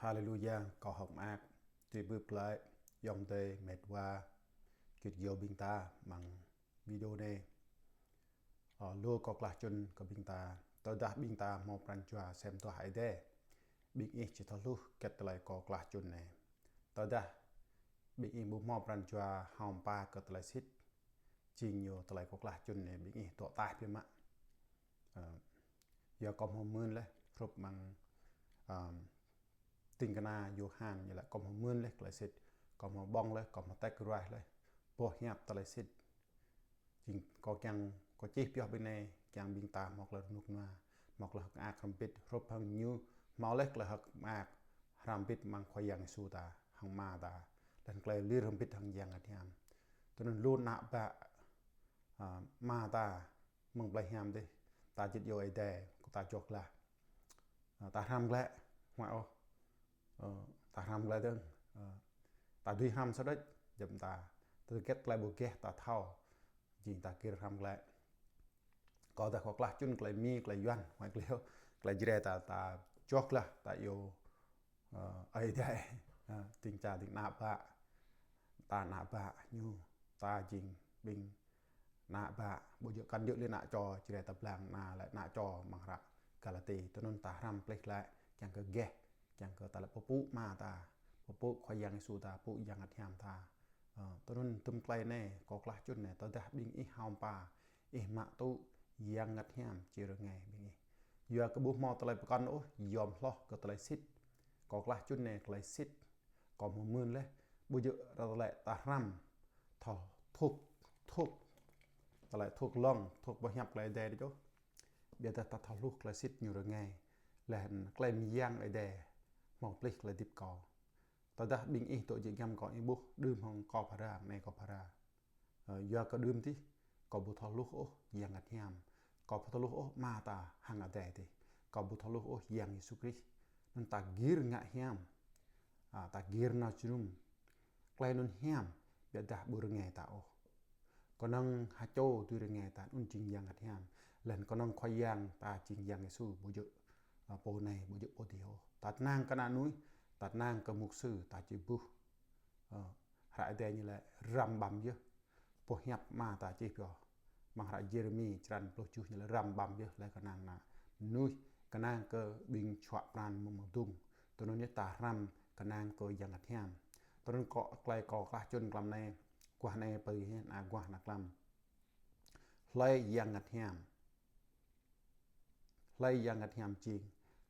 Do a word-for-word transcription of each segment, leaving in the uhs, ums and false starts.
Haleluya, kâo hơ̆k mơak, tui bưp glaĭ, ayŏng adơi, met wa, git gơyâo ƀing ta, amăng video anai. Ơ, lu kâo klah čun kơ ƀing ta, tơdah ƀing ta hmâo pran jua sem duah Ơi Adai, ƀing ih či thâo hluh hơget tơlơi kâo klah čun anai. Tơdah ƀing ih ƀu hmâo pran jua hao mơpa kơ tơlơi sĭt, jing ñu tơlơi kâo klah čun anai ƀing ih dŏ taih biă mă. Ơ, yua kâo hmâo mưn laih, hrup amăng, ơ, ding kơna Yôhan ñu laĭ kâo hmâo mưn laih tơlơi sĭt, kâo hmâo ƀơ̆ng laih, kâo hmâo tĕk ruaih laih, boh hiăp tơlơi sĭt. Jing kâo kiăng kâo čih pioh ƀơi anai, kiăng ƀing ta hmâo tơlơi rơnŭk rơnua, hmâo tơlơi hơ̆k mơak hrŏm hơbĭt, hrup hăng ñu hmâo laih tơlơi hơ̆k mơak hrŏm hơbĭt amăng Khua Yang Yêsu ta, hăng Ama ta, laih anŭn tơlơi lir hrŏm hơbĭt hăng Yang Bơngăt Hiam. Tui anŭn lu ană bă, ơ, Ama ta, mơ̆ng plei hiam dih, ta sĭt iâu Ơi Adai, kơ ta čoh glaĭ. Ơ, ta hrăm glaĭ, huai ôh. Ơ, ta hrăm glaĭ dơ̆ng. Ơ, ta dưi hrăm sa đôč, djŏp ta. Tơdah hơget tơlơi ƀu geh ta thâo, jing ta gir hrăm glaĭ. Kâo dah kâo klah čun tơlơi Mi, tơlơi Yuan, huai tơlơi, tơlơi Jrai ta, ta čoh glaĭ, ta iâu, ơ, Ơi Adai. Ơ, ding ča, ding ană bă. Ta ană bă ñu, ta jing ƀing ană bă, ƀu djơ̆ kăn djơ̆ lĕ ană čô, Jrai ta blang ană lĕ ană čô amăng hră Galati. Tui anŭn ta hrăm pơplih glaĭ, kiăng kơ geh, kiăng kơ ta lĕ pơpŭ Ama ta, pơpŭ Khua Yang Yêsu ta, pŭ Yang Bơngăt Hiam ta. Ơ, tui anŭn tơm tơlơi anai, kâo klah čun anai, tơdah ƀing ih hao mơpa, ih mă tŭ Yang Bơngăt Hiam či rơngai ƀing ih. Yua kơ ƀu hmâo tơlơi pơkŏn ôh, yom hloh kơ tơlơi sĭt. Kâo klah čun anai tơlơi sĭt. Kâo hmâo mưn laih, ƀu djơ̆ tơlơi ta hrăm, thâo thŭk, thŭk, tơlơi thŭk lŏng, thŭk boh hiăp tơlơi Ơi Adai đôč ôh. Biă dah ta thâo hluh tơlơi sĭt ñu rơngai, laih anŭn tơlơi mơyang Ơi Adai hmâo pơplih tơlơi hơdip kâo. Tơdah ƀing ih dŏ jĕ giăm kâo ih ƀuh, đưm hăng kâo phara, anai kâo phara. Ơ, yua kơ đưm dih, kâo ƀu thâo hluh ôh Yang Bơngăt Hiam. Kâo ƀu thâo hluh ôh Ama ta hăng Adai dih. Kâo ƀu thâo hluh ôh Yang Yêsu Krist. Anŭn ta gir ngă hiam. Ơ, ta gir nao jơnum. Tơlơi anŭn hiam, biă dah ƀu rơngai ta ôh. Kơnơ̆ng ha čô dưi rơngai ta, anŭn jing Yang Bơngăt Hiam. Laih anŭn kơnơ̆ng Khua Yang ta jing Yang Yêsu, ƀu djơ̆, ơ, pô anai, ƀu djơ̆ pô adih ôh. Ta tơnang kơ ană mơnuih, ta tơnang kơ mục sư, ta či ƀuh. Ơ, hră Ơi Adai ñu laĭ răm ƀăm yơh. Boh hiăp Ama ta čih pioh. Amăng hră Yêrêmi črăn pluh tơjuh ñu laĭ răm ƀăm yơh, laĭ kơnang ană mơnuih, kơnang kơ ƀing čuă pran mơ̆ng mơdung. Tui anŭn yơh ta hrăm kơnang kơ Yang Bơngăt Hiam. Tui anŭn kâo, tơlơi kâo klah čun mlam anai, guah anai pơ ană guah ană mlam. Hlơi Yang Bơngăt Hiam. Hlơi Yang Bơngăt Hiam jing,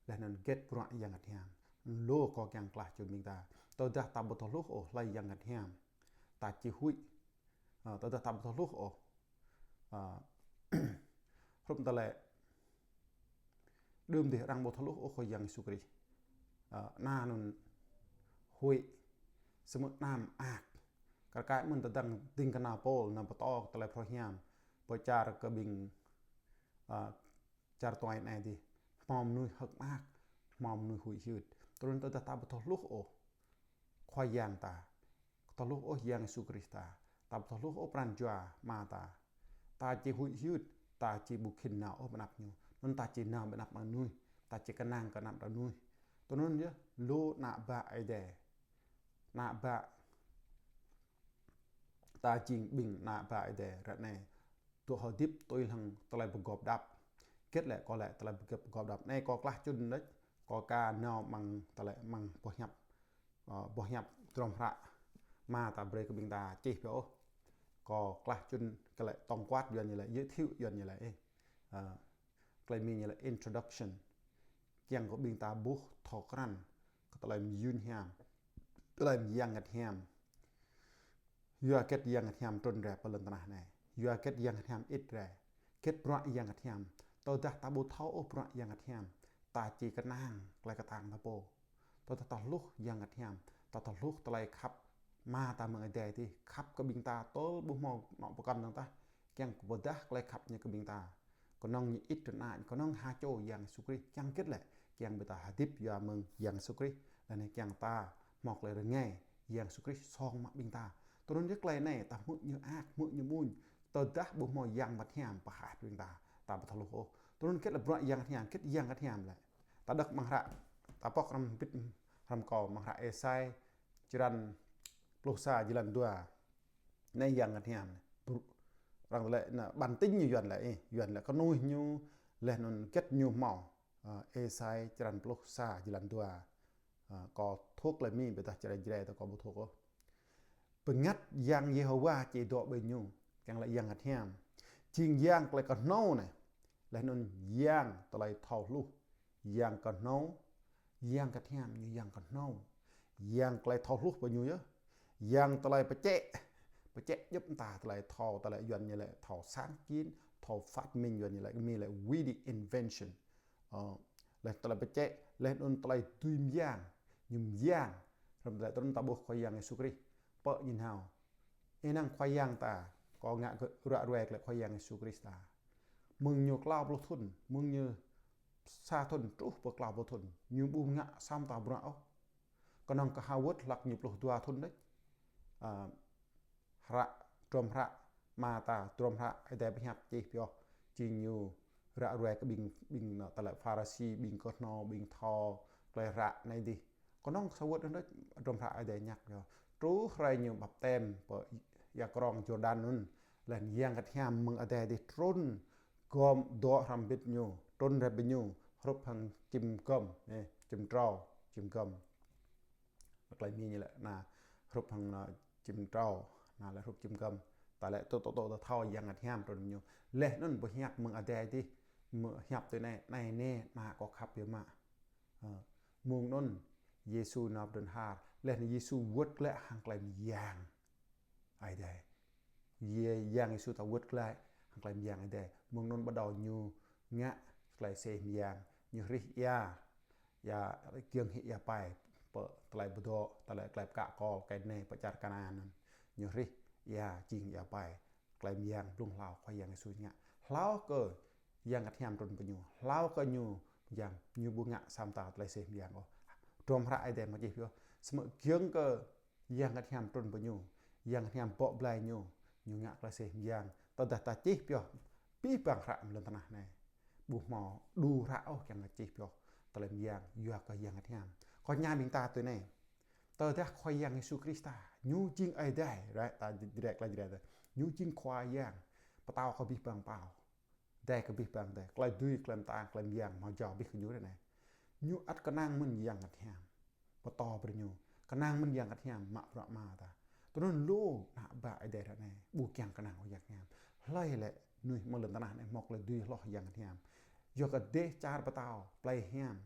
laih anŭn hơget bruă Yang Bơngăt Hiam. Lu kâo kiăng klah čun ƀing ta. Tơdah ta ƀu thâo hluh ôh hlơi Yang Bơngăt Hiam, ta či huĭ. Ơ, tơdah ta ƀu thâo hluh ôh. Ơ, hrup tơlơi đưm dih arăng ƀu thâo hluh ôh Khua Yang Yêsu Krist. Ơ, anŭn huĭ, samơ̆ anăm mơak. Kar kaĭ mơ̆n tơdang ding kơna Pôl nao pơtô tơlơi phrâo hiam, pơčar kơ ƀing, ơ, čar tuai anai dih, hmâo mơnuih hơ̆k mơak, hmâo mơnuih huĭ hyưt. Tui anŭn tơdah ta ƀu thâo hluh ôh Khua Yang ta, thâo hluh ôh Yang Yêsu Krist ta, ta ƀu thâo hluh ôh pran jua Ama ta, ta či huĭ hyưt, ta či ƀu khĭn nao ôh ƀơi anăp ñu. Anŭn ta či nao ƀơi anăp mơnuih, ta či kơnang kơ anăp mơnuih. Tui anŭn yơh, lu ană bă Ơi Adai, ană bă ta jing ƀing ană bă Ơi Adai ră anai dŏ hơdip tui hăng tơlơi pơgop đăp. Hơget lĕ kâo laĭ tơlơi pơgop, pơgop đăp. Anai kâo klah čun đôč, kâo aka nao amăng tơlơi amăng boh hiăp, ơ, boh hiăp drŏm hră Ama ta brơi kơ ƀing ta čih pioh ôh. Kâo klah čun tơlơi tổng quát Yuan ñu laĭ, giới thiệu Yuan ñu laĭ, ơ, tơlơi Mi ñu laĭ introduction. Kiăng kơ ƀing ta ƀuh thâo krăn kơ tơlơi mơyun hiam, tơlơi mơyang bơngăt hiam. Yua hơget Yang Bơngăt Hiam trŭn rai pơ lŏn tơnah anai? Yua hơget Yang Bơngăt Hiam ĭt rai? Hơget bruă Yang Bơngăt Hiam? Tơdah ta ƀu thâo ôh bruă Yang Bơngăt Hiam, ta či kơnang tơlơi kơtang ta pô. Tơdah ta hluh Yang Bơngăt Hiam, ta thâo hluh tơlơi khăp Ama ta mơ̆ng adai adih, khăp kơ ƀing ta tơl ƀu hmâo anŏ pơkŏn dơ̆ng tah, kiăng kơ pơdah tơlơi khăp ñu kơ ƀing ta. Kơnơ̆ng ñu ĭt trŭn anai, kơnơ̆ng ha čô Yang Yêsu Krist, kiăng hơget lĕ? Kiăng ƀing ta hơdip yua mơ̆ng Yang Yêsu Krist, lĕ anai kiăng ta hmâo tơlơi rơngai Yang Yêsu Krist song mă ƀing ta. Tui anŭn yơh tơlơi anai ta hmư̆ ñu mơak, hmư̆ ñu mơ̆n, tơdah ƀu hmâo Yang Bơngăt Hiam pơhaih ƀing ta, ta ƀu thâo hluh ôh. Tui anŭn hơget lĕ bruă Yang Bơngăt Hiam, hơget Yang Bơngăt Hiam lĕ? Ta đŏk amăng hră, ta pŏk hrŏm hơbĭt, Hrăm kâo mơ̆ng hră Êsai, črăn pluh sa, jơlan dua. Anai Yang Bơngăt Hiam. Bru-, arăng lĕ, anai, bản tính ñu Yuan lĕ, ih, Yuan lĕ kơnuih ñu, laih anŭn hơget ñu hmâo. Ơ, Êsai črăn pluh sa, jơlan dua. Ơ, kâo thâo tơlơi Mi, ƀiădah čơrai Jrai ta kâo ƀu thâo ôh. Bơngăt Yang Yêhôwa či dŏ ƀơi ñu, kiăng lĕ Yang Bơngăt Hiam. Jing Yang tơlơi kơhnâo anai. Laih anŭn Yang tơlơi thâo hluh. Yang kơhnâo, Yang Bơngăt Hiam, ñu Yang kơhnâo. Yang tơlơi thâo hluh ƀơi ñu yơh. Yang tơlơi pơčĕ, pơčĕ djŏp mơta tơlơi thâo, tơlơi Yuan ñu lĕ thâo sáng kiến, thâo phát minh, Yuan ñu lĕ, Mi lĕ witty invention. Ơ, laih tơlơi pơčĕ, laih anŭn tơlơi dưi mơyang, ñu mơyang. Hrŏm tơlơi trŭn ta ƀuh Khua Yang Yêsu Krist. Pơ ñu nao. Ih năng Khua Yang ta, kâo ngă kơ ră ruai kơ lĕ Khua Yang Yêsu Krist ta. Mơ̆ng ñu klâo pluh thŭn, mơ̆ng ñu sa thŭn truh pơ klâo pluh thŭn, ñu ƀu ngă sa mơta bruă ôh. Kơnơ̆ng kơ ha wơ̆t hlăk ñu pluh dua thŭn đôč. Ơ, hră, hrŏm hră, mơta, hrŏm hră, Ơi Adai pơhiăp čih pioh, či ñu ră ruai kơ ƀing, ƀing anŭn tơlơi Pharisi, ƀing kơhnâo, ƀing thâo, tơlơi hră anai dih. Kơnơ̆ng sa wơ̆t anŭn đôč, hrŏm hră Ơi Adai ñăk pioh. Truh hrơi ñu baptem pơ ia krong Jordan anŭn, laih Yang Bơngăt Hiam mơ̆ng Ơi Adai dih trŭn, gŏm dŏ hrŏm hơbĭt ñu, trŭn rai ƀơi ñu, hrup hăng čim gŏm, ơ, čim trâo, čim gŏm. Tơlơi Mi ñu lĕ, anai, hrup hăng, anai, čim trâo, anai lĕ hrup čim gŏm. Ta lĕ tŏ, tŏ, tŏ, tŏ thâo Yang Bơngăt Hiam trŭn ñu. Laih anŭn pơhiăp mơ̆ng Ơi Adai dih, mơ̆ hiăp tui anai, anai nê, ană kâo khăp yơh mă. Ơ, mơ̆ng anŭn, Yêsu nao pơ anŭn har, laih anŭn Yêsu wơ̆t glaĭ hăng tơlơi mơyang Ơi Adai. Yê-, Yang Yêsu ta wơ̆t glaĭ hăng tơlơi mơyang Ơi Adai. Mơ̆ng anŭn bắt đầu ñu ngă tơlơi seh mơyang, ñu hrih ia, ia giŏng hĭ ia pai, pơ tơlơi pơdŏ, tơlơi, tơlơi pơkă kol, kơ anai, pơ čar Kanaan anŭn. Ñu hrih ia, jing ia pai, tơlơi mơyang blung hlâo Khua Yang Yêsu ngă. Hlâo kơ Yang Bơngăt Hiam trŭn pơ ñu, hlâo kơ ñu, Yang, ñu ƀu ngă sa mơta tơlơi seh mơyang ôh. Hrŏm hră Ơi Adai mơ̆ čih pioh, samơ̆ giŏng kơ Yang Bơngăt Hiam trŭn pơ ñu, Yang Bơngăt Hiam bŏ blai ñu, ñu ngă tơlơi seh mơyang. Tơdah ta čih pioh abih bang hră amăng lŏn tơnah anai, ƀu hmâo đu hră ôh kiăng čih pioh tơlơi mơyang yua kơ Yang Bơngăt Hiam. Kâo tơña ƀing ta tui anai. Tơdah Khua Yang Yêsu Krist ta, ñu jing Ơi Adai, right? Ta direct lah direct. Ñu jing Khua Yang, pơtao kơ abih bang pơtao, Adai kơ abih bang adai, tơlơi dưi, tơlơi mơtam, tơlơi mơyang, hmâo jao abih kơ ñu ră anai. Ñu ăt kơnang mơ̆n Yang Bơngăt Hiam pơtô brơi ñu, kơnang mơ̆n Yang Bơngăt Hiam mă bruă Ama ta. Tui anŭn lu ană bă Ơi Adai ră anai ƀu kiăng kơnang ôh Yang Bơngăt Hiam. Hlơi lĕ mơnuih mơ̆ng lŏn tơnah anai hmâo tơlơi dưi hloh Yang Bơngăt Hiam? Yua kơ dêh čar pơtao, plei hiam,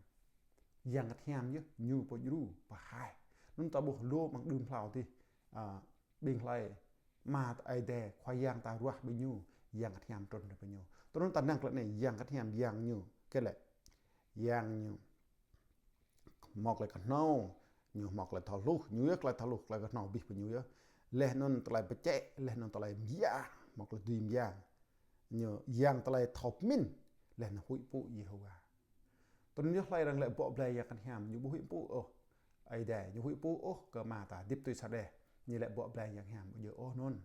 Yang Bơngăt Hiam yơh, ñu pơdjru, pơhaih. Anŭn ta ƀuh lu amăng đưm hlâo dih, ơ, ƀing hlơi, Ama ta Ơi Adai, Khua Yang ta ruah ƀơi ñu, Yang Bơngăt Hiam trŭn rai pơ ñu. Tui anŭn ta năng kơ lĕ anai, Yang Bơngăt Hiam, Yang ñu, kơ lĕ, Yang ñu hmâo tơlơi kơhnâo, ñu hmâo tơlơi thâo hluh, ñu yơh tơlơi thâo hluh, tơlơi kơhnâo abih pơ ñu yơh. Laih anŭn tơlơi pơčĕ, laih anŭn tơlơi mơyang, hmâo tơlơi dưi mơyang. Ñu Yang tơlơi thâo pơmĭn, laih anŭn huĭ pŭ Yêhôwa. Tui anŭn yơh hlơi arăng lĕ bŏ blai Yang Bơngăt Hiam, ñu ƀu huĭ pŭ ôh Ơi Adai, ñu huĭ pŭ ôh kơ Ama ta, hơdip tui sa đeh, ñu lĕ bŏ blai Yang Hiam, ƀu djơ̆ ôh anŭn.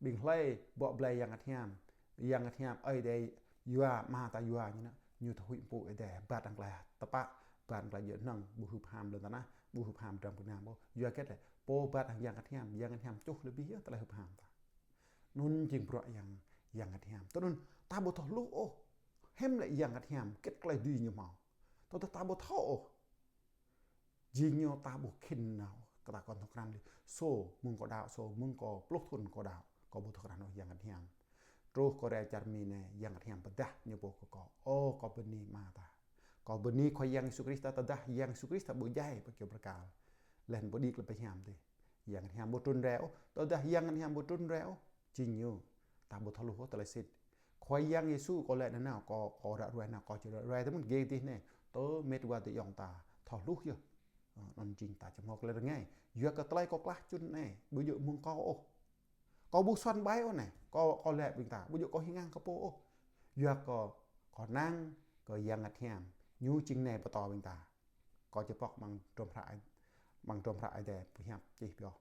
Ƀing hlơi bŏ blai Yang Bơngăt Hiam, Yang Bơngăt Hiam, Ơi Adai yua, Ama ta yua ñu anŭn, ñu thâo huĭ pŭ Ơi Adai, rơbat hăng tơlơi tơpă, rơbat hăng tơlơi djơ̆ hnơ̆ng, ƀu hưp ham lŏn tơnah, ƀu hưp ham dram gơnam ôh. Yua hơget lĕ, pô rơbat hăng Yang Bơngăt Hiam, Yang Bơngăt Hiam čuh lĕ abih yơh tơlơi hưp ham ta. Anŭn jing bruă Yang, Yang Bơngăt Hiam. Tui anŭn ta ƀu thâo hluh ôh, hiư̆m lĕ Yang Bơngăt Hiam, hơget tơlơi dưi ñu hmâo. Tơdah ta ƀu thâo ôh. Jing ñu ta ƀu khĭn nao, kơ ta kŏn thâo krăn lĕ. Sô, mơ̆ng kâo đaŏ, sô, mơ̆ng kâo pluh thŭn kâo đaŏ, kâo ƀu thâo krăn ôh Yang Bơngăt Hiam. Truh kâo rai čar Mi anai, Yang Bơngăt Hiam pơdah ñu pô kơ kâo. Ơ, kâo bơni Ama ta. Kâo bơni Khua Yang Yêsu Krist ta, tơdah Yang Yêsu Krist ta ƀu djai pơ kơyâo bơrkal. Laih anŭn ƀu đĭ tơlơi pơhiam dih. Yang Bơngăt Hiam ƀu trŭn rai ôh, tơdah Yang Bơngăt Hiam ƀu trŭn rai ôh, jing ñu, ta ƀu thâo hluh ôh tơlơi sĭt. Khua Yang Yêsu kâo laĭ nanao, kâo, kâo ră ruai nanao, kâo či ră ruai tơmơ̆n gêng dih anai, tơ met wa tơ ayŏng ta, thâo hluh yơh. Ơ, anŭn jing ta či hmâo tơlơi rơngai. Yua kơ tơlơi kâo klah čun anai, ƀu djơ̆ mơ̆ng kâo ôh. Kâo ƀu suan ƀai ôh anai, kâo, kâo laĭ ƀing ta, ƀu djơ̆ kâo hing ang kơ pô ôh. Yua kơ kâo kơnang kơ Yang Bơngăt Hiam, ñu jing anai pơtô ƀing ta. Kâo či pŏk amăng hrŏm hră, amăng hrŏm hră Ơi Adai pơhiăp čih pioh.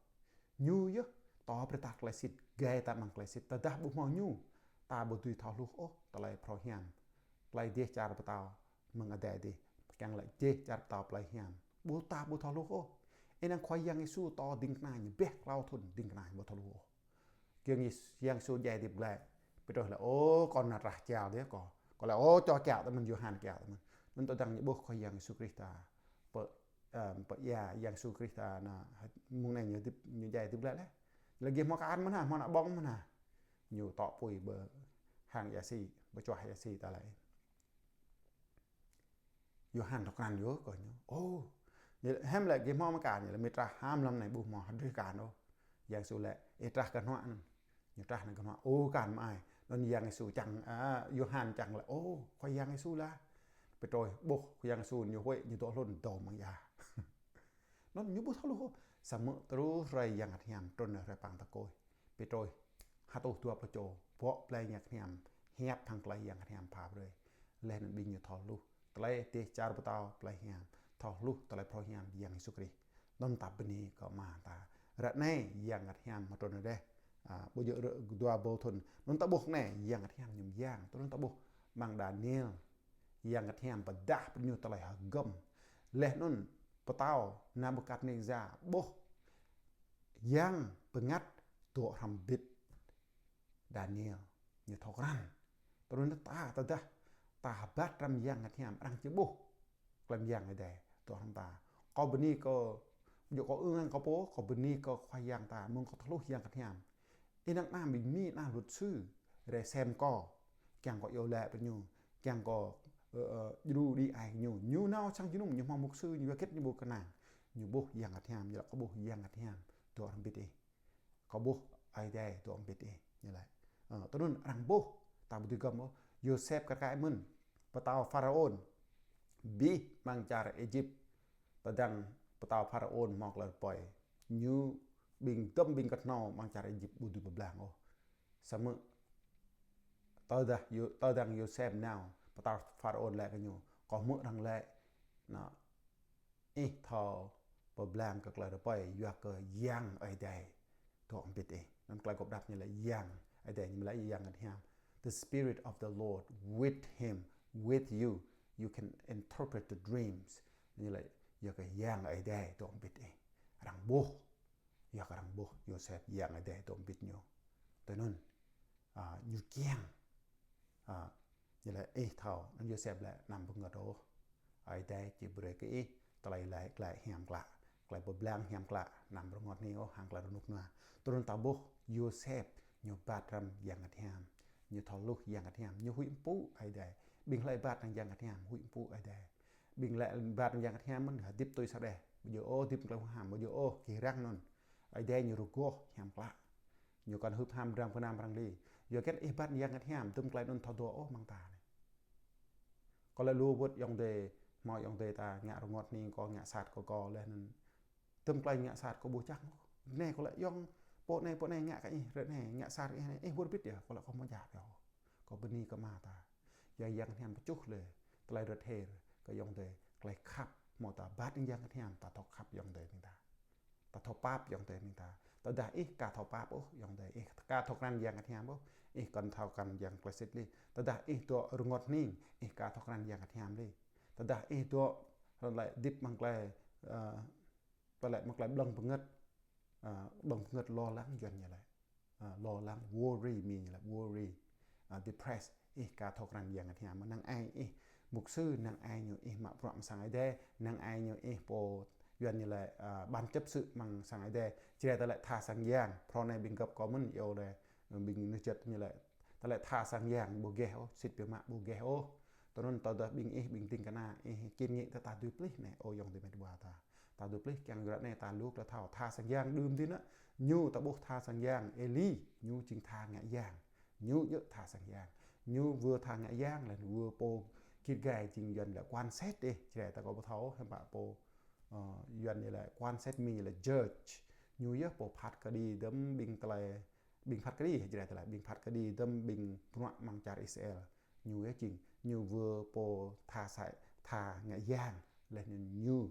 Ñu yơh pơtô brơi ta tơlơi sĭt, gai ta amăng tơlơi sĭt, tơdah ƀu hmâo ñu, ta ƀu dưi thâo hluh ôh tơlơi phrâo hiam. Tơlơi dêh čar pơtao mơ̆ng adai dih, kiăng lĕ dêh čar pơtao plei hiam. Ƀu ta ƀu thâo hluh ôh. Ih năng Khua Yang Yêsu tŏ ding kơna ñu ƀĕ klâo thŭn ding kơna ñu ƀu thâo hluh ôh. Kiăng Yê-, Yang Yêsu djai hơdip glaĭ. Pêtrôs laĭ: Ơ, kâo nao trah čal dih kâo. Kâo laĭ: Ơ, čô kiaŏ tơ mơ̆n, Yôhan kiaŏ tơ mơ̆n. Anŭn tơdang ñu ƀuh Khua Yang Yêsu Krist ta. Pơ, ơ, pơ ia Yang Yêsu Krist ta nao, mơ̆ng anai ñu hơdip, ñu djai hơdip glaĭ laih. Laĭ: Gih hmâo kơ-an mơ̆n hă, hmâo ană ƀơ̆ng mơ̆n hă? Ñu tŏ apui ƀơi hang ia si, ƀơi čuah ia si ta laĭ. Yôhan thâo krăn yơh kơ ñu. Ơ, ñu laĭ: Hiư̆m lĕ gih hmâo mă kơ-an? Ñu laĭ: Mĭ trah ha mlam anai ƀu hmâo hơdrih kơ-an ôh. Yang Yêsu laĭ: Ih trah kơ hnuă anŭn. Ñu trah nao kơ hnuă. Ơ, kơ-an mă ai. Anŭn Yang Yêsu čang, a, Yôhan čang laĭ: Ơ, Khua Yang Yêsu lah. Pêtrôs ƀuh Khua Yang Yêsu ñu huĭ, ñu dŏ hlŭn dŏ amăng ia. Anŭn ñu ƀu thâo hluh ôh. Samơ̆ truh hrơi Yang Bơngăt Hiam trŭn rai hrơi păng ta kôi. Pêtrôs hơtuh dua pluh čô, bŏ blai Yang Bơngăt Hiam, hiăp hăng tơlơi Yang Bơngăt Hiam pha brơi. Laih anŭn ƀing ñu thâo hluh tơlơi dêh čar pơtao plei hiam, thâo hluh tơlơi phrâo hiam Yang Yêsu Krist. Anŭn ta bơni kơ Ama ta. Ră anai Yang Bơngăt Hiam hmâo trŭn rai dêh. A, ƀu djơ̆ rơ-, dua rơbâo thŭn. Anŭn ta ƀuh anai Yang Bơngăt Hiam ñu mơyang. Tui anŭn ta ƀuh amăng Daniel. Yang Bơngăt Hiam pơdah brơi ñu tơlơi hơgŏm. Laih anŭn pơtao Nebukadnezar ƀuh Yang Bơngăt dŏ hrŏm hơbĭt Daniel, ñu thâo krăn. Tui anŭn ta, tơdah ta rơbat hrŏm Yang Bơngăt Hiam, arăng či ƀuh tơlơi mơyang Ơi Adai dŏ hrŏm ta. Kâo bơni kơ, ƀu djơ̆ kâo ư-ang kơ pô, kâo bơni kơ Khua Yang ta, mơ̆ng kâo thâo hluh Yang Bơngăt Hiam. Ih năng anăm ƀing Mi, anăm luật sư, rai sem kâo, kiăng kâo iâu laĭ brơi ñu, kiăng kâo, ơ, ơ, djru đĭ ai ñu. Ñu nao sang jơnum, ñu hmâo mục sư, ñu wơ̆t ñu ƀu kơnang. Ñu ƀuh Yang Bơngăt Hiam, ñu laĭ kâo ƀuh Yang Bơngăt Hiam dŏ hrŏm hơbĭt ih. Kâo ƀuh Ơi Adai dŏ hrŏm hơbĭt ih, ñu laĭ. Ơ, tui anŭn arăng ƀuh, ta ƀu dưi hơgŏm ôh. Yôsep kar kaĭ mơ̆n, pơtao Pharaôn abih amăng čar Êjip, tơdang pơtao Pharaôn hmâo tơlơi rơpơi, ñu ƀing dŏm ƀing kơhnâo amăng čar Êjip ƀu dưi pơblang ôh. Samơ̆ tơdah Yô-, tơdang Yôsep nao, pơtao Pharaôn laĭ kơ ñu: Kâo hmư̆ arăng laĭ, anŭn ih thâo pơblang kơ tơlơi rơpơi, yua kơ Yang Ơi Adai dŏ hrŏm hơbĭt ih. Anŭn tơlơi gŏp đăp ñu laĭ Yang Ơi Adai, ñu laĭ Yang Bơngăt Hiam. The Spirit of the Lord with him, with you. You can interpret the dreams. Ñu laĭ yua kơ Yang Ơi Adai dŏ hrŏm hơbĭt ih. Arăng ƀuh, yua kơ arăng ƀuh Yôsep Yang Ơi Adai dŏ hrŏm hơbĭt ñu. Tui anŭn, a, ñu kiăng. A, ñu laĭ ih thâo, anŭn Yôsep laĭ anăm rơngot ôh. Ơi Adai či brơi kơ ih tơlơi laĭ glaĭ hiam klă, tơlơi pơblang hiam klă, anăm rơngot hning ôh hăng tơlơi rơnŭk rơnua. Tui anŭn ta ƀuh Yôsep ñu rơbat hrŏm Yang Bơngăt Hiam, ñu thâo hluh Yang Bơngăt Hiam, ñu huĭ pơpŭ Ơi Adai. Ƀing hlơi rơbat hăng Yang Bơngăt Hiam huĭ pơpŭ Ơi Adai. Ƀing hlơi rơbat hăng Yang Bơngăt Hiam mơ̆n hơdip tui sa đeh. Ƀu djơ̆ ôh hơdip tơlơi huham, ƀu djơ̆ ôh gih răng anŭn. Ơi Adai ñu rơgoh hiam klă. Ñu kăn hưp ham dram gơnam arăng lĕ. Yua kơ ih rơbat Yang Bơngăt Hiam, dŭm tơlơi anŭn thâo dŏ ôh amăng ta anai. Kâo laĭ lu wơ̆t ayŏng adơi, hmâo ayŏng adơi ta ngă rơngot hning kâo, ngă sat kơ kâo laih anŭn. Dŭm tơlơi ngă sat kâo ƀu čang ôh. Anai kâo laĭ ayŏng, pô anai, pô anai ngă kơ ih, ră anai ngă sat ih anai, ih wơr bĭt yơh, kâo laĭ kâo hmâo djă̱ pioh. Kâo bơni kơ Ama ta. Yua Yang Bơngăt Hiam pơčuh lĕ tơlơi rơ̆t hơr kơ ayŏng adơi, tơlơi khăp hmâo ta rơbat hăng Yang Bơngăt Hiam, ta thâo khăp ayŏng adơi ƀing ta. Ta thâo pap ayŏng adơi ƀing ta. Tơdah ih ka thâo pap ôh ayŏng adơi, ih ka thâo krăn Yang Bơngăt Hiam ôh, ih kăn thâo krăn Yang Klei Sĭt lĕ. Tơdah ih dŏ rơngot hning, ih ka thâo krăn Yang Bơngăt Hiam lĕ. Tơdah ih dŏ, laĭ hơdip amăng tơlơi, ơ, tơlơi amăng tơlơi ƀlơ̆ng bơngơ̆t, ơ, ƀlơ̆ng bơngơ̆t lo lắng Yuan ñu laĭ. Ơ, lo lắng, worry, Mi ñu laĭ worry, ơ, depressed. Ih ka thâo krăn Yang Bơngăt Hiam, năng ai ih mục sư, năng ai ñu ih mă bruă amăng sang Ơi Adai, năng ai ñu ih pô Yuan ñu laĭ, ơ, ban chấp sự amăng sang Ơi Adai. Či rai tơlơi tha sang yang, phrâo anai ƀing gơ̆p kâo mơ̆n iâu laĭ, ƀing nư čĕt ñu laĭ, tơlơi tha sang yang ƀu geh ôh, sĭt biă mă ƀu geh ôh. Tui anŭn tơdah ƀing ih, ƀing ding kơna, ih kiăng ngă tơ ta dưi plih anai, ơ ayŏng adơi met wa ta. Ta dưi plih kiăng ră anai ta lu tơlơi thâo tha sang yang đưm dih anŭn. Ñu ta ƀuh tha sang yang Êli, ñu jing tha ngă yang. Ñu djơ̆ tha sang yang. Ñu wơ̆t tha ngă yang, laih anŭn wơ̆t pô git gai jing Yuan laĭ quan sát dih. Či rai ta kâo ƀu thâo, hiư̆m pă pô, ơ, Yuan ñu laĭ quan sát, Mi ñu laĭ judge. Ñu yơh pô phat kơđi dŭm ƀing tơlơi, ƀing phat kơđi, či rai tơlơi, ƀing phat kơđi dŭm ƀing bruă amăng čar Israel. Ñu yơh jing, ñu wơ̆t pô tha sai, tha ngă yang. Laih anŭn ñu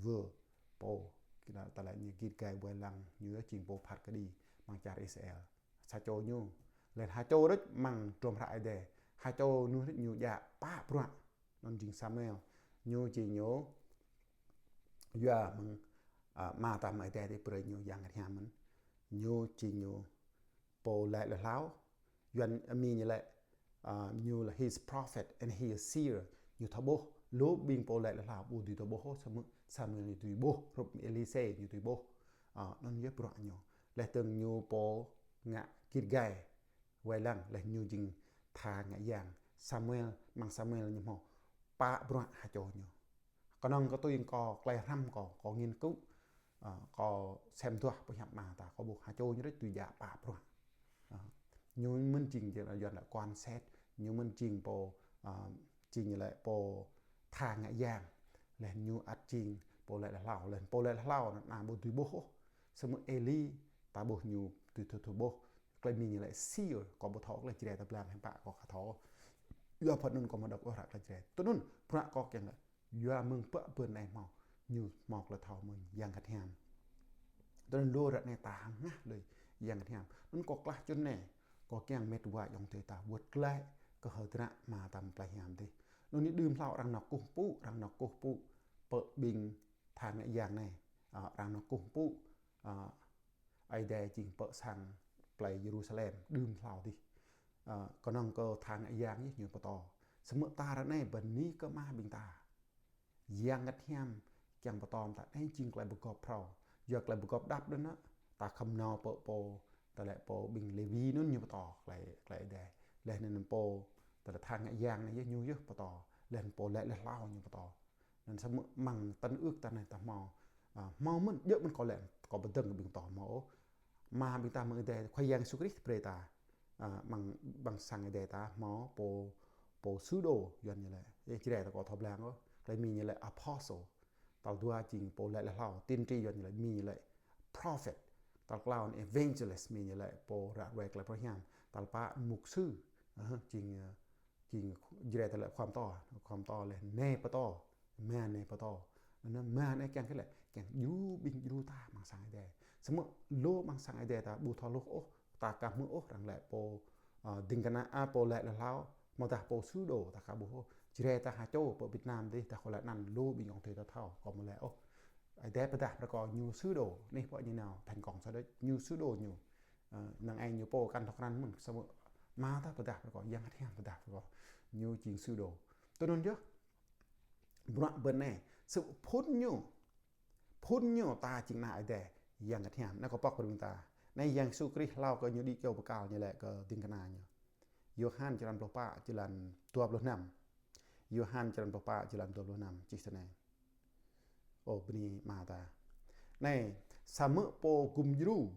wơ̆t pô, kơ tơlơi ñu git gai ƀuai lăng, ñu yơh jing pô phat kơđi amăng čar Israel. Sa čô ñu. Laih ha čô đôč amăng hrŏm hră Ơi Adai. Ha čô ñu đôč ñu djă pă bruă. Anŭn jing Samuel. Ñu jing ñu, Yua mơ̆ng, a, Ama ta mơ̆ng adai tih brơi ñu Yang Bơngăt Hiam mơ̆n. Ñu či ñu pô laĭ lui hlâo. Yuan, a, Mi ñu laĭ, a, ñu là his prophet and he is seer. Ñu thâo ƀuh. Lu ƀing pô laĭ lui hlâo ƀu dưi thâo ƀuh ôh, samơ̆ Samuel ñu dưi ƀuh, hrup Êlisê ñu dưi ƀuh. A, anŭn yơh bruă ñu. Laih dơ̆ng ñu pô ngă git gai wai lăng, laih ñu jing tha ngă yang. Samuel, amăng Samuel ñu hmâo pă bruă ha čô ñu. Kơnơ̆ng kơ tui kâo klei hrăm kâo, kâo nghiên cứu, a, kâo sem duah pơhiăp Ama ta, kâo ƀuh ha čô ñu đôč dưi djă pă bruă. A, ñu mơ̆n jing, jing Yuan laĭ quan sát, ñu mơ̆n jing pô, a, jing ñu laĭ pô tha ngă yang. Laih ñu ăt jing pô laĭ lui hlâo, laih pô laĭ lui hlâo anŭn ană ƀu dưi ƀuh ôh. Samơ̆ Êli ta ƀuh ñu dưi thâo, thâo ƀuh. Klei Mi ñu laĭ seer, kâo ƀu thâo klei Jrai ta blang hiư̆m pă kâo aka thâo. Yua phat anŭn kâo mă đŏk ôh hră klei Jrai. Tui anŭn, bruă kâo kiăng laĭ. Yua mơ̆ng pă bơ̆n anai hmâo, ñu hmâo klei thâo mơ̆ng Yang Bơngăt Hiam. Tui anŭn lu ră anai ta hơngah lui Yang Bơngăt Hiam. Anŭn kâo klah čun anai, kâo kiăng met wa ayŏng adơi ta wơ̆t glaĭ kơ hơdră Ama ta mơ̆ng plei hiam dih. Anŭn ñu đưm hlâo arăng nao kơkuh pơpŭ, arăng nao kơkuh pơpŭ pơ ƀing tha ngă yang anai. A, arăng nao kơkuh pơpŭ, a, Ơi Adai jing pơ sang plei Yêrusalem, đưm hlâo dih. A, kơnơ̆ng kơ tha ngă yang yơh ñu pơtô. Samơ̆ ta ră anai bơni kơ Ama ƀing ta. Yang Bơngăt Hiam kiăng pơtô mơ̆ng ta, anai jing klei pơgop phrâo. Yua klei pơgop đăp đôč anŭn, ta khŏm nao pơ pô, ta laĭ pô ƀing Lêwi anŭn ñu pơtô klei, klei Ơi Adai. Laih anŭn pô, ta laĭ tha ngă yang anai yơh ñu yơh pơtô. Laih anŭn pô laĭ lui hlâo ñu pơtô. Anŭn samơ̆ amăng Tân Ước ta anai ta hmâo, a, hmâo mơ̆n, djơ̆ mơ̆n kâo laĭ, kâo ƀu dơ̆ng kơ ƀing pơtô hmâo ôh. Ama ƀing ta mơ̆ng adai, Khua Yang Yêsu Krist brơi ta, a, amăng, amăng sang adai ta hmâo pô, pô sứ đồ, Yuan ñu laĭ. Ơ, Jrai ta kâo thâo blang ôh. Klei Mi ñu laĭ apostle. Tal dua jing pô laĭ lui hlâo, tiên tri Yuan ñu laĭ, Mi ñu laĭ prophet. Tal klâo anŭn evangelist, Mi ñu laĭ pô ră ruai klei pơhiăp. Tal pă mục sư. Ơ, jing, a, Jing Jrai ta laĭ khua pơtô, khua pơtô laih nai pơtô, ama nai pơtô. Anŭn ama anai kiăng kơ laĭ, kiăng djru ƀing djru ta amăng sang adai. Samơ̆ lu amăng sang adai ta ƀu thâo hluh ôh, ta aka hmư̆ ôh arăng laĭ pô, a, ding kơna, a, pô laĭ lui hlâo, mơ̆ dah pô sứ đồ ta aka ƀuh ôh. Jrai ta ha čô pơ Việt Nam dih, ta khŏm laĭ anăn lu ƀing ayŏng adơi ta thâo, kâo ƀu laĭ ôh. Adai pơdah brơi kơ ñu sứ đồ, anih pô ñu nao, thành công sa đôč, ñu sứ đồ ñu. Ơ, năng ai ñu pô kăn thâo krăn mơ̆n, samơ̆ Ama ta pơdah brơi kơ, Yang Bơngăt Hiam pơdah brơi kơ. Ñu jing sứ đồ. Tui anŭn yơh, bruă bơnai, samơ̆ phŭn ñu, phŭn ñu ta jing ană Ơi Adai, Yang Bơngăt Hiam, anai kâo pŏk brơi ƀing ta. Anai Yang Yêsu Krist hlâo kơ ñu đĭ kyâo bơkal ñu laĭ kơ ding kơna ñu. Yôhan črăn pluh pă, jơlan dua pluh năm. Yôhan črăn pluh pă, jơlan dua pluh năm, čih tui anai. Ơ, bơni Ama ta. Anai, samơ̆ pô gum djru,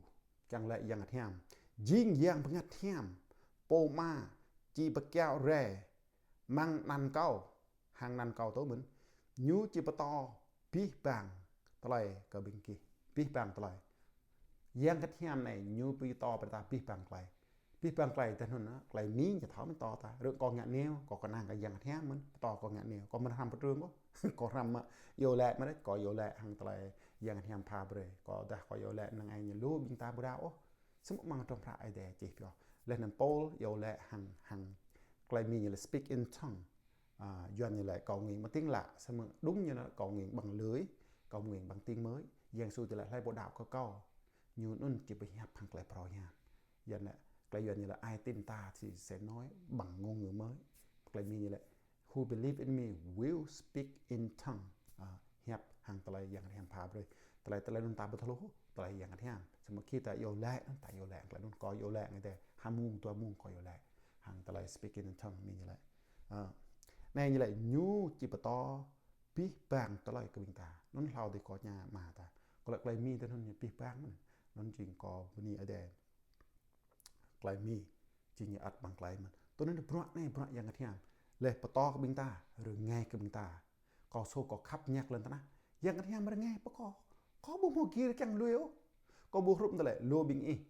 kiăng laĭ Yang Bơngăt Hiam. Jing Yang Bơngăt Hiam, pô Ama, či pơkiaŏ rai, amăng anăn kâo, hăng anăn kâo tơ mơ̆n. Ñu či pơtô abih bang tơlơi kơ ƀing gih. Abih bang tơlơi. Yang Bơngăt Hiam anai, ñu pơtô brơi ta abih bang tơlơi. Abih bang tơlơi tơ anŭn, a, tơlơi Mi ñu thâo mơ̆n pơtô ta. Rơ̆k kâo ngă neo, kâo kơnang kơ Yang Bơngăt Hiam mơ̆n, pơtô kâo ngă neo. Kâo mơ̆n hrăm pơtrưng kâo. Kâo hrăm mă, iâu laĭ mă đôč, kâo iâu laĭ hăng tơlơi Yang Bơngăt Hiam pha brơi. Kâo dah kâo iâu laĭ năng ai ñu lu ƀing ta ƀu đaŏ ôh. Samơ̆ amăng tơlơi pơhrăm Ơi Adai čih pioh. Laih anŭn Pôl iâu laĭ hăng, hăng tơlơi Mi ñu laĭ speak in tongue. A, Yuan ñu laĭ cầu nguyện bằng tiếng lạ, samơ̆ đúng ñu laĭ cầu nguyện bằng lưỡi, cầu nguyện bằng tiếng mới. Yang Yêsu či laĭ hlơi pô đaŏ kơ kâo, ñu anŭn či pơhiăp hăng tơlơi phrâo hiam. Yuan laĭ, tơlơi Yuan ñu laĭ, ai tin ta thì sẽ nói bằng ngôn ngữ mới. Tơlơi Mi ñu laĭ, who believe in me will speak in tongue. A, hiăp hăng tơlơi Yang Bơngăt Hiam pha brơi. Tơlơi, tơlơi anŭn ta ƀu thâo hluh, tơlơi Yang Bơngăt Hiam. Samơ̆ khi ta iâu laĭ, ta iâu laĭ, tơlơi anŭn kâo iâu laĭ, ngă tơlơi, ha mông dua mông kâo iâu laĭ. Hăng tơlơi speak in tongue Mi ñu laĭ. A, anai ñu laĭ ñu či pơtô abih bang tơlơi kơ ƀing ta. Anŭn hlâo dih kâo tơña Ama ta. Kâo laĭ tơlơi Mi tơ anŭn ñu abih bang mơ̆n. Anŭn jing kâo bơni Ơi Adai. Tơlơi Mi, jing ñu ăt ƀăng tơlơi mơ̆n. Tui anŭn bruă anai, bruă Yang Bơngăt Hiam. Laih pơtô kơ ƀing ta, rơngai kơ ƀing ta. Kâo sô kâo khăp ñăk lŏn tơnah. Yang Bơngăt Hiam rơngai pơ kâo. Kâo ƀu hmâo gir kiăng lui ôh. Kâo ƀu hrup tơlơi, lu ƀing ih.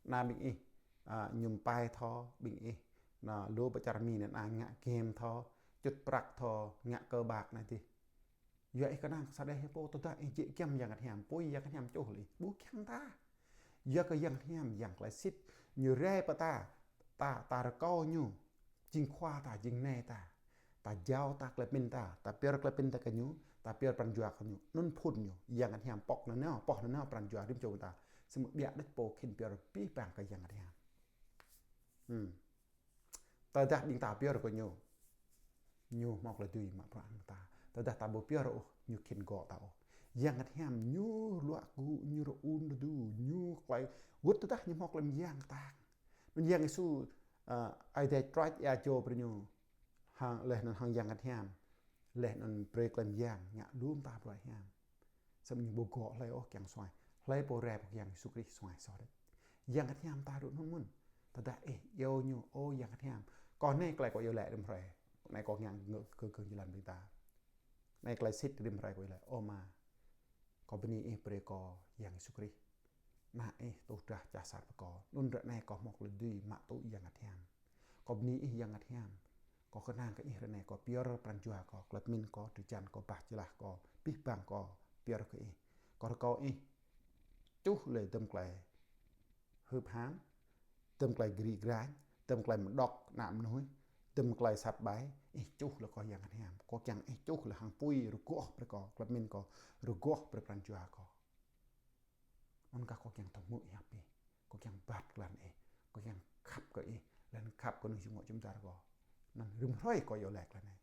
Ană ƀing ih, a, ñum pai thâo ƀing ih. Anŭn lu pơ čar Mi anai ană ngă game thâo, čut prăk thâo, ngă cờ bạc anai dih. Yua ih kơnang kơ sa đeh pô tơdah ih jĕ giăm Yang Bơngăt Hiam, pui Yang Bơngăt Hiam čuh lĕ ih. Ƀu kiăng ta. Yua kơ Yang Bơngăt Hiam, Yang tơlơi sĭt, ñu rai pơ ta, ta, ta rơkâo ñu, jing khua ta, jing nai ta. Ta jao ta tơlơi pơmĭn ta, ta pơyơr tơlơi pơmĭn ta kơ ñu, Ta pơyơr pran jua kơ ñu, anŭn phŭn ñu, Yang Bơngăt Hiam pŏk nanao, pŏk nanao pran jua rĭm čô ta. Samơ̆ ƀiă đôč pô khĭn pơyơr abih bang kơ Yang Bơngăt Hiam. Hmm. Tơdah ƀing ta pơyơr kơ ñu, ñu hmâo tơlơi dưi mă bruă hăng ta. Tơdah ta ƀu pơyơr ôh, ñu khĭn gŏ ta ôh. Yang Bơngăt Hiam ñu luă gŭ, ñu rơun rơdu, ñu klai wơ̆t tơdah ñu hmâo tơlơi mơyang kơtang. Anŭn Yang Yêsu, ơ, Ơi Adai trôč ia čô brơi ñu, hăng, laih anŭn hăng Yang Bơngăt Hiam, laih anŭn brơi tơlơi mơyang ngă lŏm ta bruă hiam. Samơ̆ ñu ƀu gŏ hlơi ôh kiăng suaih. Hlơi pô rai pơ Yang Yêsu Krist suaih soh đôč. Yang Bơngăt Hiam ta rŭ anŭn mơ̆n. Tơdah ih iâu ñu, ơ Yang Bơngăt Hiam. Kâo anai tơlơi kâo iâu laĭ rĭm hrơi. Anai kâo ngă gơ̆ gơ̆ng jơlan ƀing ta. Anai tơlơi sĭt rĭm hrơi kâo iâu laĭ. Ơ Ama, kâo bơni ih brơi kâo Yang Yêsu Krist, Ană ih tuh drah čah sat pơ kâo. Anŭn ră anai kâo hmâo tơlơi dưi mă tŭ Yang Bơngăt Hiam. Kâo bơni ih Yang Bơngăt Hiam. Kâo kơnang kơ ih ră anai, kâo pơyơr pran jua kâo, tơlơi pơmĭn kâo, drơi jan kâo, bah jơlah kâo, abih bang kâo pơyơr kơ ih. Kâo rơkâo ih čuh lĕ dơ̆m tơlơi hưp ham, dơ̆m tơlơi gri grañ, dơ̆m tơlơi mơdŏk ană mơnuih, dơ̆m tơlơi sat ƀai, ih čuh lĕ kâo Yang Bơngăt Hiam. Kâo kiăng ih čuh lĕ hăng apui rơgoh brơi kâo, tơlơi pơmĭn kâo, rơgoh brơi pran jua kâo. Anŭn kah kâo kiăng thâo hmư̆ ih hăp ih. Kâo kiăng bat klan ih. Kâo kiăng khăp kơ ih. Laih anŭn khăp kơ mơnuih jơngŏ jum dar kâo. Anŭn rĭm hrơi kâo iâu laĭ klan ih.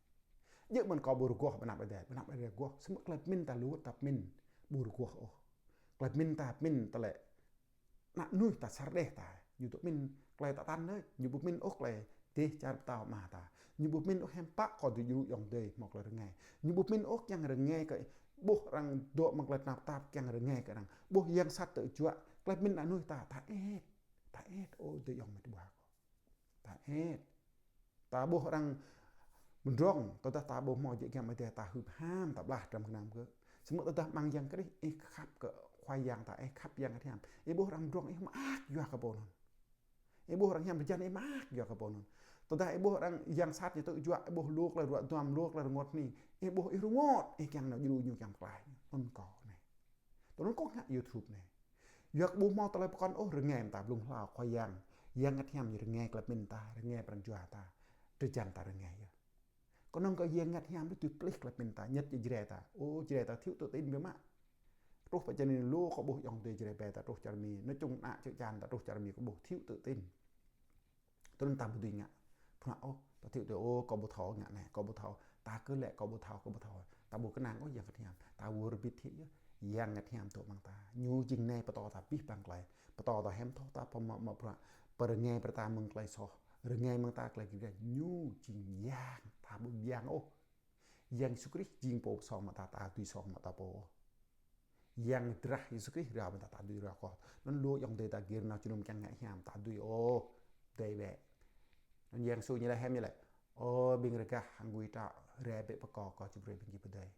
Djơ̆ mơ̆n kâo ƀu rơgoh ƀơi anăp Ơi Adai. Ƀơi anăp Ơi Adai rơgoh. Samơ̆ tơlơi pơmĭn ta lu ta pơmĭn ƀu rơgoh ôh. Tơlơi pơmĭn ta pơmĭn tơlơi ană mơnuih ta sar đeh ta. Ñu dŏ pơmĭn tơlơi ta tăn đôč. Ñu ƀu pơmĭn ôh tơlơi dêh čar pơtao Ama ta. Ñu ƀu pơmĭn ôh hiư̆m pă kâo dưi djru ayŏng adơi hmâo tơlơi rơngai. Ñu ƀu pơmĭn ôh kiăng rơngai kơ ih. Ƀuh arăng dŏ amăng tơlơi tơnap tap kiăng rơngai kơ arăng. Ƀuh yang sat tơjuă, tơlơi pơmĭn ană mơnuih ta, ta ĕt. Ta ĕt, ơ adơi ayŏng met wa kâo. Ta ĕt. Ta ƀuh arăng mơdrŏng, tơdah ta ƀu hmâo jĕ giăm Ơi Adai ta hưp ham, ta blah dram gơnam gơ̆. Samơ̆ tơdah amăng Yang Krist, ih khăp kơ Khua Yang ta, ih khăp Yang Bơngăt Hiam. Ih ƀuh arăng mơdrŏng, ih mơak yua kơ pô anŭn. Ih ƀuh arăng hiam drơi jan, ih mơak yua kơ pô anŭn. Tơdah ih ƀuh arăng yang sat ñu tơjuă, ih ƀuh lu tơlơi ruă duam, lu tơlơi rơngot hơning, ih ƀuh ih rơngot, ih kiăng nao djru ñu, kiăng pơklaih ñu. Anŭn kâo anai. Tui anŭn kâo ngă YouTube anai. Yua kơ ƀu hmâo tơlơi pơkŏn ôh, rơngai mơ̆n ta blung hlâo Khua Yang. Yang Bơngăt Hiam ñu rơngai tơlơi pơmĭn ta, rơngai pran jua ta. Drơi jan ta rơngai yơh. Kơnơ̆ng kơ Yang Bơngăt Hiam đôč tui plih tơlơi pơmĭn ta, ñĕt Jrai ta. Ơ, Jrai ta thiếu tự tin biă mă. Truh pơ čar Mi lu kâo ƀuh ayŏng adơi Jrai ƀe ta truh čar Mi. Nói chung ană čư̆ čan ta truh čar Mi kâo ƀuh thiếu tự tin. Tui anŭn ta ƀu dưi ngă bruă ôh, ta thiếu tự tin, ơ, kâo ƀu thâo ngă anai, kâo ƀu thâo. Ta kơ laĭ kâo ƀu thâo, kâo ƀu thâo. Ta ƀu kơnang ôh Yang Bơngăt Hiam. Ta wơr bĭt hĭ yơh. Yang Bơngăt Hiam dŏ amăng ta. Ñu jing nai pơtô ta abih bang tơlơi. Pơtô ta hiư̆m thâo ta pơmă mă bruă. Pơrơngai brơi ta mơ̆ng tơlơi soh. Rơngai mơ̆ng ta tơlơi gir gai. Ñu jing Yang ta ƀu mơyang ôh. Yang Yêsu Krist jing pô pơsong mă ta, ta dưi song mă ta pô ôh. Yang drah Yêsu Krist rao mă ta, ta dưi rao kơ. Anŭn lu ayŏng adơi ta gir nao jơnum kiăng ngă hiam, ta dưi ôh. Dơi bĕ. Anŭn Yang Yêsu ñu laĭ hiam ñu laĭ. Ơ, ƀing rơgah hăng gui trŏ, rai bĕ pơ kâo, kâo či brơi ƀing gih pơdơi.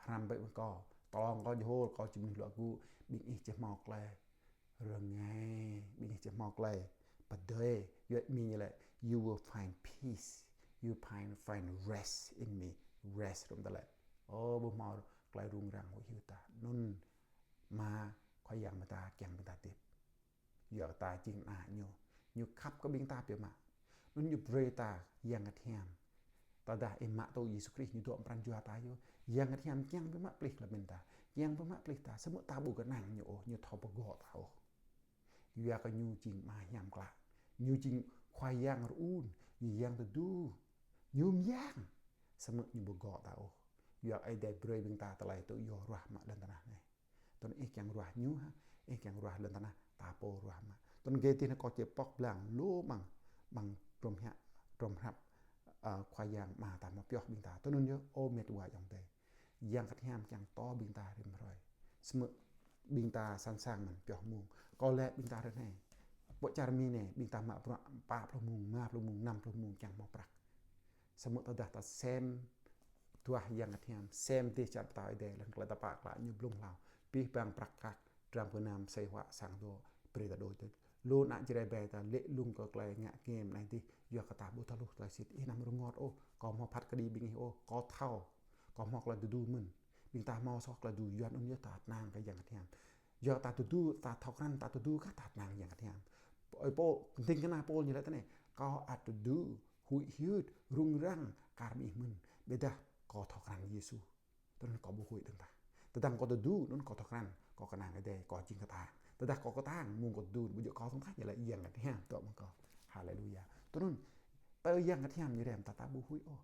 Hrăm bĕ pơ kâo, tơlŏng kâo jơhul, kâo či mơnuih luă gŭ, ƀing ih či hmâo tơlơi rơngai, ƀing ih či hmâo tơlơi pơdơi. Yua Mi ñu laĭ, you will find peace. You find, find rest in me. Rest hrŏm tơlơi. Ơ, ƀu hmâo tơlơi rŭng răng huĭ hyưt ta. Anŭn mă Khua Yang mơ̆ ta kiăng ƀing ta hơdip. Yua kơ ta jing ană ñu. Ñu khăp kơ ƀing ta biă mă. Anŭn ñu brơi ta Yang Bơngăt Hiam. Tơdah ih mă tŭ Yêsu Krist ñu dŏ amăng pran jua ta yơh. Yang Bơngăt Hiam kiăng biă mă plih tơlơi pơmĭn ta. Kiăng biă mă plih ta. Samơ̆ ta ƀu kơnang ñu ôh, ñu thâo pơgŏ ta ôh. Yua kơ ñu jing Ama hiam klă. Ñu jing Khua Yang rơun. Ñu Yang tơdu. Ñu mơyang. Samơ̆ ñu ƀu gŏ ta ôh. Yua Ơi Adai brơi ƀing ta tơlơi tŭ yua ruah mă lŏn tơnah anai. Tui anŭn ih kiăng ruah ñu hă, ih kiăng ruah lŏn tơnah, ta pô ruah mă. Tui anŭn gơ̆ tih anai kâo či pŏk blang lu amăng, amăng drôm hiăp, drôm hrăp, ơ, Khua Yang Ama ta hmâo pioh ƀing ta. Tui anŭn yơh, ơ met wa ayŏng adơi. Yang Bơngăt Hiam kiăng pơtô ƀing ta rĭm hrơi. Samơ̆ ƀing ta sẵn sàng mơ̆n pioh mông. Kâo laĭ ƀing ta ră anai. Pơ čar Mi anai, ƀing ta mă bruă pă pluh mông, rơma pluh mông, năm pluh mông kiăng hmâo prăk. Samơ̆ tơdah ta sem duah Yang Bơngăt Hiam, sem dêh čar pơtao Ơi Adai, laih anŭn tơlơi tơpă klă ñu blung hlâo. Abih bang prăk kăk, dram gơnam, asơi huă, sang dŏ, brơi ta đôč đôč. Lu ană Jrai ƀe ta lê̆ lung kơ tơlơi ngă game anai dih, yua kơ ta ƀu thâo hluh tơlơi sĭt. Ih anăm rơngot ôh, kâo hmâo phat kơđi ƀing ih ôh, kâo thâo. Kâo hmâo tơlơi tơdu mơ̆n. Ƀing ta hmâo soh tơlơi tơdu, yua anŭn yơh ta kơnang kơ Yang Bơngăt Hiam. Yua ta tơdu, ta thâo krăn, ta tơdu kah ta kơnang Yang Bơngăt Hiam. Ơi Pôl, ding kơna Pôl ñu laĭ tui anai, kâo ăt tơdu, huĭ hyưt, rŭng răng, kar ƀing ih mơ̆n. Ƀiădah kâo thâo krăn Yêsu. Tui anŭn kâo ƀu huĭ dơ̆ng tah. Tơdang kâo tơdu, anŭn kâo thâo krăn, kâo kơnang Ơi Adai, kâo jing kơtang. Tơdah kâo kơtang, mơ̆ng kâo tơdu, ƀu djơ̆ kâo dơ̆ng tah, ñu laĭ Yang Bơngăt Hiam dŏ mơ̆ng kâo. Haleluya. Tui anŭn, tơ Yang Bơngăt Hiam ñu rem ta, ta ƀu huĭ ôh.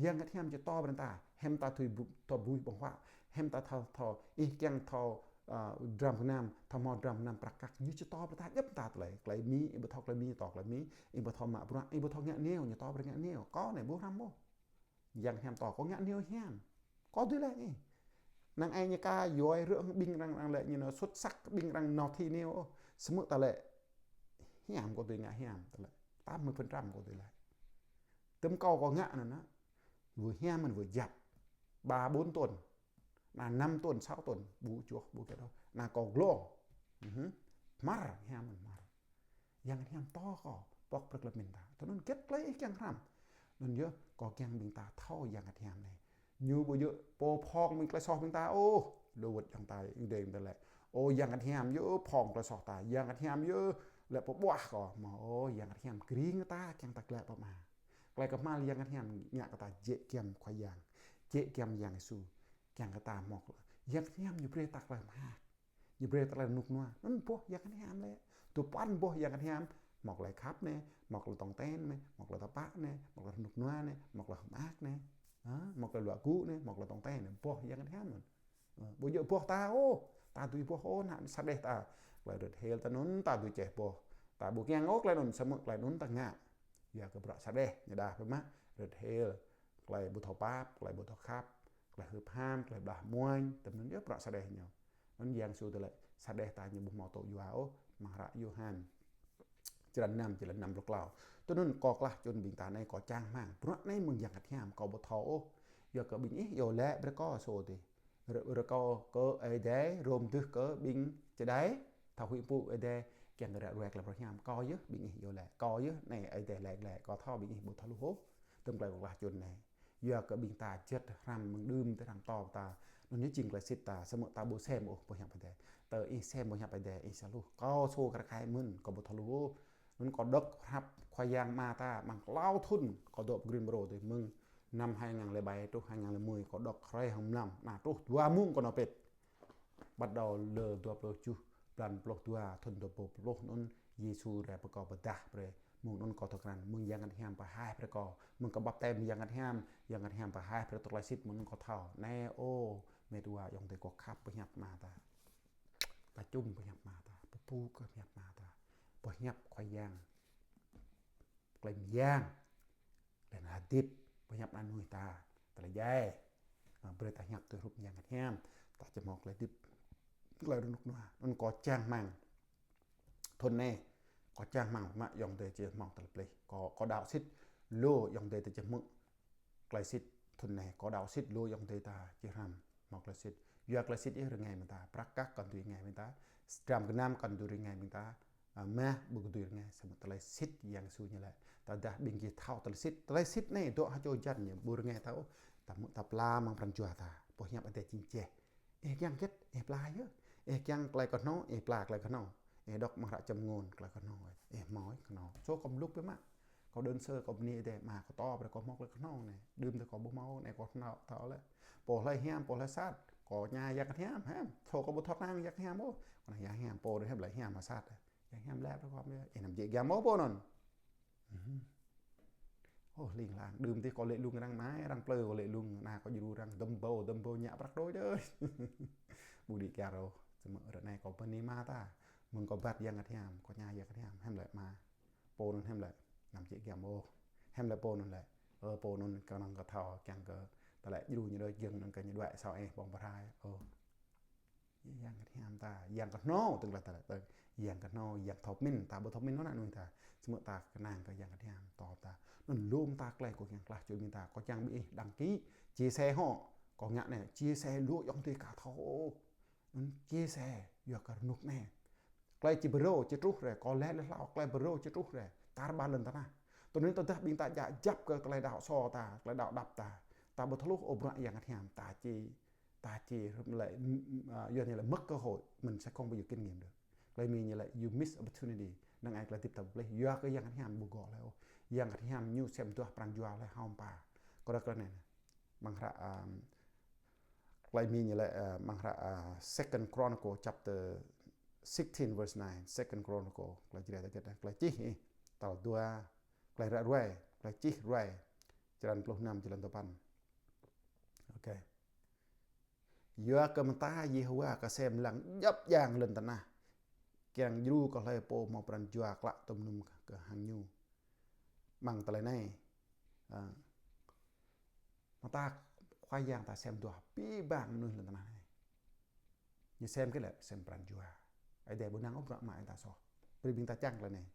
Yang Bơngăt Hiam či pơtô brơi ta, hiư̆m ta thâo bu-, thâo buih ƀơ̆ng huă, hiư̆m ta thâo, thâo, ih kiăng thâo, ơ, dram gơnam, thâo hmâo dram gơnam prăk kăk, ñu či pơtô brơi ta, djŏp ta tơlơi. Tơlơi Mi, ih ƀu thâo tơlơi Mi, pơtô tơlơi Mi, ih ƀu thâo mă bruă, ih ƀu thâo ngă neo, ñu pơtô brơi ngă neo. Kâo anai ƀu hrăm ôh. Yang Bơngăt Hiam pơtô, kâo ngă neo hiam. Kâo dưi laĭ ngă. Năng ai ñu ka yua rơ̆ ƀing arăng, arăng laĭ ñu nao xuất sắc, ƀing arăng nao thi neo ôh. Samơ̆ ta laĭ hiam kâo dưi ngă hiam, ta laĭ. Tám mươi phần trăm kâo dưi laĭ. Tơm kâo kâo ngă anŭn nă. Wơ̆t hiam mơ̆n wơ̆t jăp. Ba bốn tuần. Anai năm tuần, sáu tuần. Ƀu čuh, ƀu kĕt ôh. Anai kâo glông. Mhm. Hmar, hiam mơ̆n hmar. Yang Bơngăt Hiam pơtô kâo, pŏk brơi tơlơi pơmĭn ta. Tui anŭn hơget tơlơi ih kiăng hrăm. Anŭn yơh, kâo kiăng ƀing ta thâo Yang Bơngăt Hiam anai. Ñu ƀu djơ̆ pô phŏng mơ̆ng tơlơi soh ƀing ta ôh. Đôč wơ̆t ayŏng adơi, ayŏng adơi ƀing ta laĭ. Ơ Yang Bơngăt Hiam yơh phŏng tơlơi soh ta. Yang Bơngăt Hiam yơh laĭ pơƀuah kâo. Mơ̆ ơ Yang Bơngăt Hiam kơring ta kiăng ta glaĭ pơ Ama. Tơlơi kơhma̱l Yang Bơngăt Hiam ngă kơ ta jĕ giăm Khua Yang. Jĕ giăm Yang Yêsu. Kiăng kơ ta mơ̆k. Yang Bơngăt Hiam ñu brơi ta tơlơi mơak. Ñu brơi ta tơlơi rơnŭk rơnua. Anŭn boh Yang Bơngăt Hiam lĕ. Tui păn boh Yang Bơngăt Hiam, mơ̆k tơlơi khăp anai, mơ̆k tơlơi tong ten anai, mơ̆k tơlơi tơpă anai, mơ̆k tơlơi rơnŭk rơnua anai, mơ̆k tơlơi mơak anai. Hă? Mơ̆k tơlơi luă gŭ anai, mơ̆k tơlơi tong ten anai. Boh Yang Bơngăt Hiam anŭn. Ơ, ƀu djơ̆ boh ta ôh. Ta dưi boh ôh, ană sa đeh ta. Tơlơi rơ̆t hil ta anŭn, ta dưi čeh boh. Ta ƀu kiăng ôh tơlơi anŭn, samơ̆ tơlơi anŭn ta ngă. Yua kơ bruă sa đeh, ñu đah pơmă, rơ̆t hil. Tơlơi ƀu thâo pap, tơlơi ƀu thâo khăp. Tơlơi hưp ham, tơlơi blah muañ, tơm anŭn yơh bruă sa đeh ñu. Anŭn Yang Yêsu tơlơi, sa đeh ta ñu ƀu hmâo tŭ yua ôh, amăng hră Yôhan. Črăn năm, črăn năm pluh klâo. Tui anŭn kâo klah čun ƀing ta anai kâo čang rơmang. Bruă anai mơ̆ng Yang Bơngăt Hiam, kâo ƀu thâo ôh. Yua kơ ƀing ih iâu laĭ brơi kâo sô tih. Rơ-, rơ kâo kơ Ơi Adai, hrŏm dơ̆ng kơ ƀing čơđai, thâo huĭ pơpŭ Ơi Adai, kiăng kơ ră ruai tơlơi pơhiăp. Kâo yơh ƀing ih iâu laĭ. Kâo yơh anai Ơi Adai laĭ glaĭ. Kâo thâo ƀing ih ƀu thâo hluh ôh. Tơm tơlơi kâo klah čun anai. Yua kơ ƀing ta juăt hrăm mơ̆ng đưm tơ hrăm pơtô ta. Anŭn ñu jing tơlơi sĭt ta, samơ̆ ta ƀu sem ôh pơhiăp Ơi Adai. Tơ ih sem pơhiăp Ơi Adai, ih sa hluh. Kâo sô kar kaĭ mơ̆n, kâo ƀu thâo hluh ôh. Anŭn kâo đŏk hrăp Khua Yang Ama ta, amăng klâo thŭn, kâo dŏ pơ Greensboro tih mơ̆ng năm hai ngàn lẻ bảy truh hai ngàn lẻ mười, kâo đŏk hrơi hăng mlam, anai truh dua mông kâo nao pĭt. Bắt đầu lơ dua pluh tơjuh, blan pluh dua, thŭn dua rơbâo pluh anŭn, Yêsu rai pơ kâo pơdah brơi. Mông anŭn kâo thâo krăn, mơ̆ng Yang Bơngăt Hiam pơhaih brơi kâo. Mơ̆ng kâo baptem Yang Bơngăt Hiam, Yang Bơngăt Hiam pơhaih brơi tơlơi sĭt mơ̆ng anŭn kâo thâo. Anai ơ, met wa ayŏng adơi kâo khăp pơhiăp Ama ta. Ta čum pơhiăp Ama ta, pơpŭ kơ pơhiăp Ama ta. Pơhiăp Khua Yang. Tơlơi mơyang. Tơlơi hơdip, pơhiăp ană mơnuih ta. Tơlơi djai. Ơ, brơi ta hiăp tui hrup Yang Bơngăt Hiam. Ta či hmâo tơlơi hơdip. Tơlơi rơnŭk rơnua. Anŭn kâo čang rơmang. Thŭn anai, kâo čang rơmang mă ayŏng adơi či hmâo tơlơi pơplih. Kâo, kâo đaŏ sĭt, lu ayŏng adơi ta či hmư̆ tơlơi sĭt. Thŭn anai, kâo đaŏ sĭt, lu ayŏng adơi ta či hrăm hmâo tơlơi sĭt. Yua tơlơi sĭt yơh rơngai mơ̆ng ta. Prăk kăk kăn dưi rơngai mơ̆ng ta. Dram gơnam kăn dưi rơngai mơ̆ng ta. Ơ, mah ƀu kơ dưi rơngai, samơ̆ tơlơi sĭt Yang Yêsu ñu laĭ. Tơdah ƀing gih thâo tơlơi sĭt. Tơlơi sĭt anai dŏ ha čô jăn ñu ƀu rơngai ta ôh. Ta hmư̆ ta pla amăng pran jua ta. Pơhiăp Ơi Adai jing čeh. Ih kiăng hơget, ih pla yơh. Ih kiăng tơlơi kơhnâo, ih pla tơlơi kơhnâo. Ih đŏk amăng hră Châm Ngôn tơlơi kơhnâo. Ih hmâo ih kơhnâo. Sô kâo mluk biă mă. Kâo đơn sơ kâo bơni Ơi Adai, Ama kâo pơtô brơi kâo hmâo tơlơi kơhnâo anai. Đưm tơ kâo ƀu hmâo anai kâo hmâo thâo lĕ. Pô hlơi hiam, pô hlơi sat. Kâo tơña Yang Bơngăt Hiam, hiam. Sô kâo ƀu thâo năng Yang Bơngăt Hiam ôh. Kâo năng Yang Hiam, pô anai hiam lĕ hiam hă sat. Yang Hiam laĭ brơi kâo mơ̆n, ih anăm jĕ giăm ôh pô anŭn. Mhm. Ôh, ling lang. Đưm tih kâo lê̆ lung arăng mă, arăng plư kâo lê̆ lung, anai kâo djru arăng dơ̆m ƀâo, dơ̆m ƀâo ñă prăk đôč đơi. Ƀu đĭ kiar ôh. Samơ̆ ră anai kâo bơni Ama ta. Mơ̆ng kâo bat Yang Bơngăt Hiam, kâo tơña Yang Bơngăt Hiam, hiam lĕ Ama. Pô anŭn hiam lĕ, anăm jĕ giăm ôh. Hiam lĕ pô anŭn lĕ. Ơ, pô anŭn kơnơ̆ng kơ thâo, kiăng kơ tơlơi djru ñu đôč, giŏng anŭn kơ ñu đuaĭ asâo ih ƀơ̆ng pơrai. Ơ. Yang Bơngăt Hiam ta, Yang kơhnâo, tơlơi ta laĭ, Yang kơhnâo, Yang thâo pơmĭn, ta ƀu thâo pơmĭn ôh ană mơnuih ta. Samơ̆ ta kơnang kơ Yang Bơngăt Hiam pơtô ta. Anŭn lŏm ta tơlơi kâo kiăng klah čun ƀing ta, kâo čang ƀing ih đăng ký, chia sẻ hŏ. Kâo ngă anai, chia sẻ lu ayŏng adơi ka thâo ôh. Anŭn chia sẻ, yua kơ rơnŭk anai. Tơlơi či pơrô, či truh rai, kâo laĭ laih hlâo, tơlơi pơrô či truh rai, tar ƀar lŏn tơnah. Tui anŭn tơdah ƀing ta djă kjăp kơ tơlơi đaŏ sô ta, tơlơi đaŏ đăp ta. Ta ƀu thâo hluh ôh bruă Yang Bơngăt Hiam, ta či Ta či lĕ, ưm, ưm, a, yua ñu lĕ mất cơ hội, mình sẽ không bao giờ kinh nghiệm được. Tơlơi Mi ñu lĕ you miss opportunity. Năng ai tơlơi hơdip ta pơplih, yua kơ Yang Bơngăt Hiam ƀu gŏ lĕ ôh. Yang Bơngăt Hiam ñu sem duah pran jua lĕ hơm pa. Kâo ră kơ anai nê. Amăng hră, ưm, Tơlơi Mi ñu laĭ, ơ, amăng hră, ơ, Second Chronicle chapter sixteen verse nine. Second Chronicle, tơlơi čih rai ta gĕt, tơlơi čih ih, tal dua, tơlơi ră ruai, tơlơi čih ruai, črăn pluh năm, črăn duapăn. Ok. Yua kơ mơta Yêhôwa kơsem lăng djŏp djang lŏn tơnah, kiăng djru kơ hlơi pô hmâo pran jua klă tŭm num kơ hăng ñu. Amăng tơlơi anai, ơ, mơta Khua Yang ta sem duah abih bang mơnuih lŏn tơnah anai. Ñu sem kơ lĕ, sem pran jua. Ơi Adai ƀu năng ôh bruă mă ih ta soh. Brơi ƀing ta čang tơlơi anai.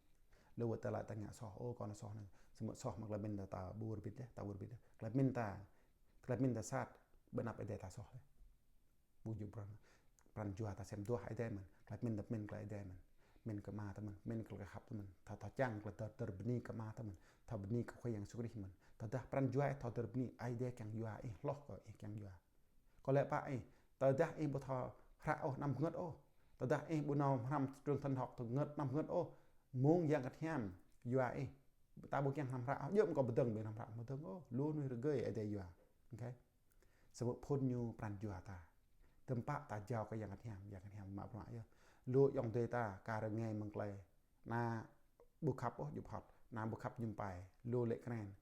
Lu wơ̆t tơlơi ta ngă soh, ôh, kâo anai soh anai. Samơ̆ soh mă tơlơi pơmĭn ta, ta ƀu rơbit dêh, ta ƀu rơbit dêh. Tơlơi pơmĭn ta, tơlơi pơmĭn ta sat, ƀơi anăp Ơi Adai ta soh dêh. Ƀu djơ̆ pran. Pran jua ta sem duah Ơi Adai mơ̆n. Tơlơi pơmĭn ta pơmĭn tơlơi Ơi Adai mơ̆n. Pơmĭn kơ ama ta mơ̆n, pơmĭn kơ tơlơi khăp ta mơ̆n. Thâo, thâo čang tơlơi dơr, dơr bơni kơ ama ta mơ̆n. Thâo bơni kơ Khua Yang Yêsu Krist mơ̆n. Tơdah pran jua ih thâo dơr bơni, Ơi Adai kiăng yua ih, hloh kơ ih kiăng yua. Kâo laĭ pă ih, tơdah ih ƀu thâo hră ôh, anăm rơngot ôh. Tơdah ih ƀu nao hrăm trường thần học, rơngot, anăm rơngot ôh. Mơ̆ng Yang Bơngăt Hiam yua ih. Ta ƀu kiăng hrăm hră ôh, djơ̆ mơ̆ng kâo pơdơ̆ng ƀing hrăm hră, pơdơ̆ng ôh. Lu mơnuih rơgơi Ơi Adai yua. Ok. Samơ̆ phŭn ñu pran jua ta. Tơmpă ta jao kơ Yang Bơngăt Hiam, Yang Bơngăt Hiam mă bruă yơh. Lu ayŏng adơi ta, kar rơngai mơ̆ng tơlơi. Ană ƀu khăp ôh, djŭp hŏt. Ană ƀu khăp djŭm pai. Lu lĕ kren.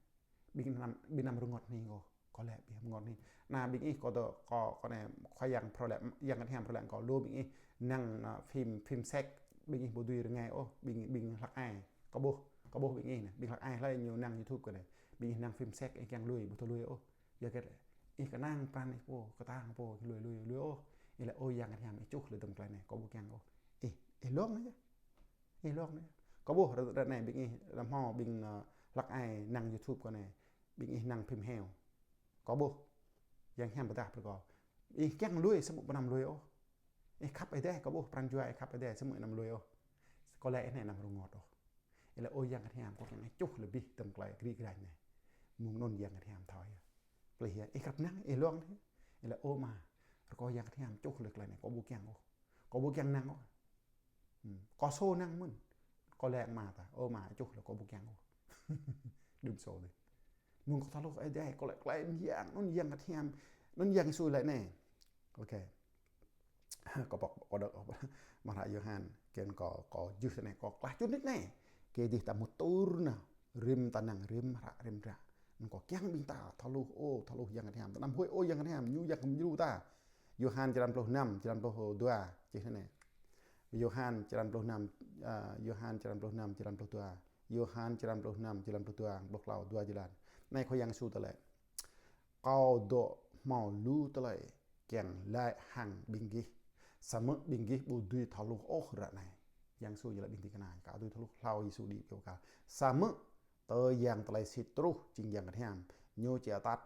Ƀing anăm, ƀing anăm rơngot hning ôh. Kâo laĭ ƀing rơngot hning. Ană ƀing ih kâo dŏ, kâo, kâo anai Khua Yang phrâo laĭ, Yang Bơngăt Hiam phrâo laĭ kâo lu ƀing ih năng, ơ, phim, phim sex, ƀing ih ƀu dưi rơngai ôh, ƀing, ƀing hlăk ai. Kâo ƀuh, kâo ƀuh ƀing ih anai. Ƀing hlăk ai hlơi ñu năng YouTube kơ anai. Ƀing ih năng phim sex, ih kiăng lui, ƀu thâo lui ôh. Yua kơ ih kơnang pran ih pô, kơtang pô, lui, lui, lui ôh. Ih laĭ ơ Yang Bơngăt Hiam, ih čuh lui tơm tơlơi anai, kâo ƀu kiăng ôh. Ih, ih lông anai yơh. Ih lông anai. Kâo ƀuh ră, ră anai ƀing ih, ră hmâo ƀing, ơ, hlăk ai năng YouTube kâo anai, ƀing ih năng phim heo. Kâo ƀuh, Yang Hiam pơdah brơi kâo. Ih kiăng lui, samơ̆ ƀu anăm lui ôh. Ih khăp Ơi Adai, kâo ƀuh pran jua ih khăp Ơi Adai, samơ̆ ih anăm lui ôh. Kâo laĭ ih anai anăm rơngot ôh. Ih laĭ ơ Yang Bơngăt Hiam, kâo kiăng ih čuh lui abih tơm tơlơi gri grañ anai. Mơ̆ng anŭn Yang Bơngăt Hiam thâo yơh. Plih yơh, ih krăp năng, ih lông anai. Ih laĭ ơ Ama, rơkâo Yang Bơngăt Hiam čuh lui tơlơi anai, kâo ƀu kiăng ôh. Kâo ƀu kiăng năng ôh. Hmm. Kâo sô năng mơ̆n. Kâo laĭ ama ta, ơ ama, čuh lui kâo ƀu kiăng ôh. Đưm sô dih. Mơ̆ng kâo thâo hluh Ơi Adai, kâo laĭ tơlơi mơyang, anŭn Yang Bơngăt Hiam, anŭn Yang Yêsu laĭ anai. Ok. Kâo pŏk, kâo đŏk, amăng hră Yôhan, kiăng kâo, kâo juh anai, kâo klah čŭn nik anai. Kơ dih ta mŭt tur nao, rĭm ta năng, rĭm hră, rĭm hră. Anŭn kâo kiăng ƀing ta thâo hluh, ơ, thâo hluh Yang Bơngăt Hiam. Ta anăm huĭ ơ Yang Bơngăt Hiam, ñu Yang Pơjru ta. Yôhan črăn pluh năm, črăn pluh dua, čih anai. Yôhan črăn pluh năm, a, Yôhan črăn pluh năm, črăn pluh dua. Yôhan črăn pluh năm, črăn pluh dua, pluh klâo, dua jơlan. Anai Khua Yang Yêsu tơlơi. Kâo dŏ hmâo lu tơlơi kiăng laĭ hăng ƀing gih. Samơ̆ ƀing gih ƀu dưi thâo hluh ôh ră anai. Yang Yêsu ñu laĭ ƀing ding kơna, kâo dưi thâo hluh hlâo Yêsu đĭ pioh kâo. Samơ̆ tơl Yang tơlơi sĭt truh, jing Yang Bơngăt Hiam, ñu či atăt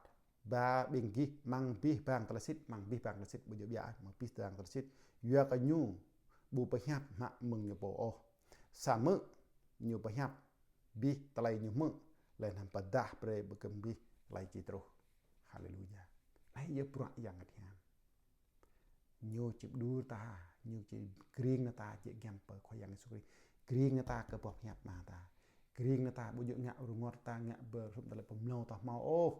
ba ƀing gih amăng abih bang tơlơi sĭt, amăng abih bang tơlơi sĭt, ƀu djơ̆ ƀiă, amăng abih bang tơlơi sĭt. Yua kơ ñu ƀu pơhiăp hmă mơ̆ng ñu pô ôh. Samơ̆ ñu pơhiăp abih tơlơi ñu hmư̆, laih anŭn pơdah brơi ƀơi kơ ƀing gih tơlơi či truh. Haleluya. Anai yơh bruă Yang Bơngăt Hiam. Ñu či pơđur ta, ñu či kring nao ta jĕ giăm pơ Khua Yang Yêsu Krist. Kring nao ta kơ boh pơhiăp Ama ta. Kring nao ta ƀu djơ̆ ngă rơngot ta, ngă ƀơi hrŭm tơlơi pơmlâo ta hmâo ôh.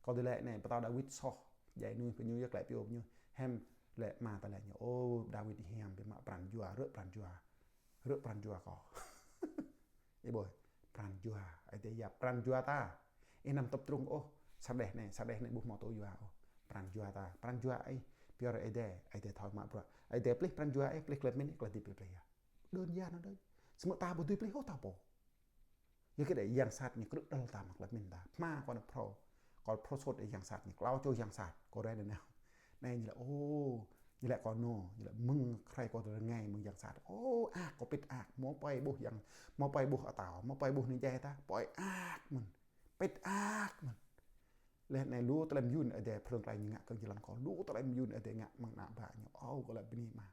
Kâo dŏ laĭ anai, pơtao Dawid soh, djai mơnuih pơ ñu, yua laĭ pioh pơ ñu. Hiam laĭ ama ta laĭ ñu, ơ, Dawid hiam biă mă pran jua, rơ̆ pran jua. Rơ̆ pran jua kâo. Ih ƀuh, pran jua, Ơi Adai yap pran jua ta. Ih anăm tŏp trŭng ôh, sa đeh anai, sa đeh anai ƀu hmâo tŭ yua ôh. Pran jua ta, pran jua ih, pioh Ơi Adai, Ơi Adai thâo mă bruă. Ơi Adai plih pran jua ih, plih tơlơi pơmĭn ih, tơlơi hơdip plih yơh. Đơn giản anŭn đôč. Samơ̆ ta ƀu dưi plih ôh ta pô. Yua kơ đei yang sat ñu krư̆ đăl ta mă tơlơi pơmĭn ta. Hmâo kâo anŭn phrâo. Kâo phrâo sôt đei yang sat ñu. Klâo čô yang sat. Kâo rai anŭn nao. Anai ñu laĭ, ơ, ñu laĭ kâo nô. Ñu laĭ mơ̆ng hrơi kâo rơngai mơ̆ng yang sat. Ơ, ak, kâo pĭt ak. Hmâo pai ƀuh yang, hmâo pai ƀuh atâo, hmâo pai ƀuh anai djai ta. Pai ak mơ̆n. Pĭt ak mơ̆n. Laih anai lu tơlơi mơyun Ơi Adai phrâo tơlơi ñu ngă kơ jơlan kâo. Lu tơlơi mơyun Ơi Adai ngă mơ̆ng ană bă ñu. Ơ, kâo laĭ bơni mơ̆n.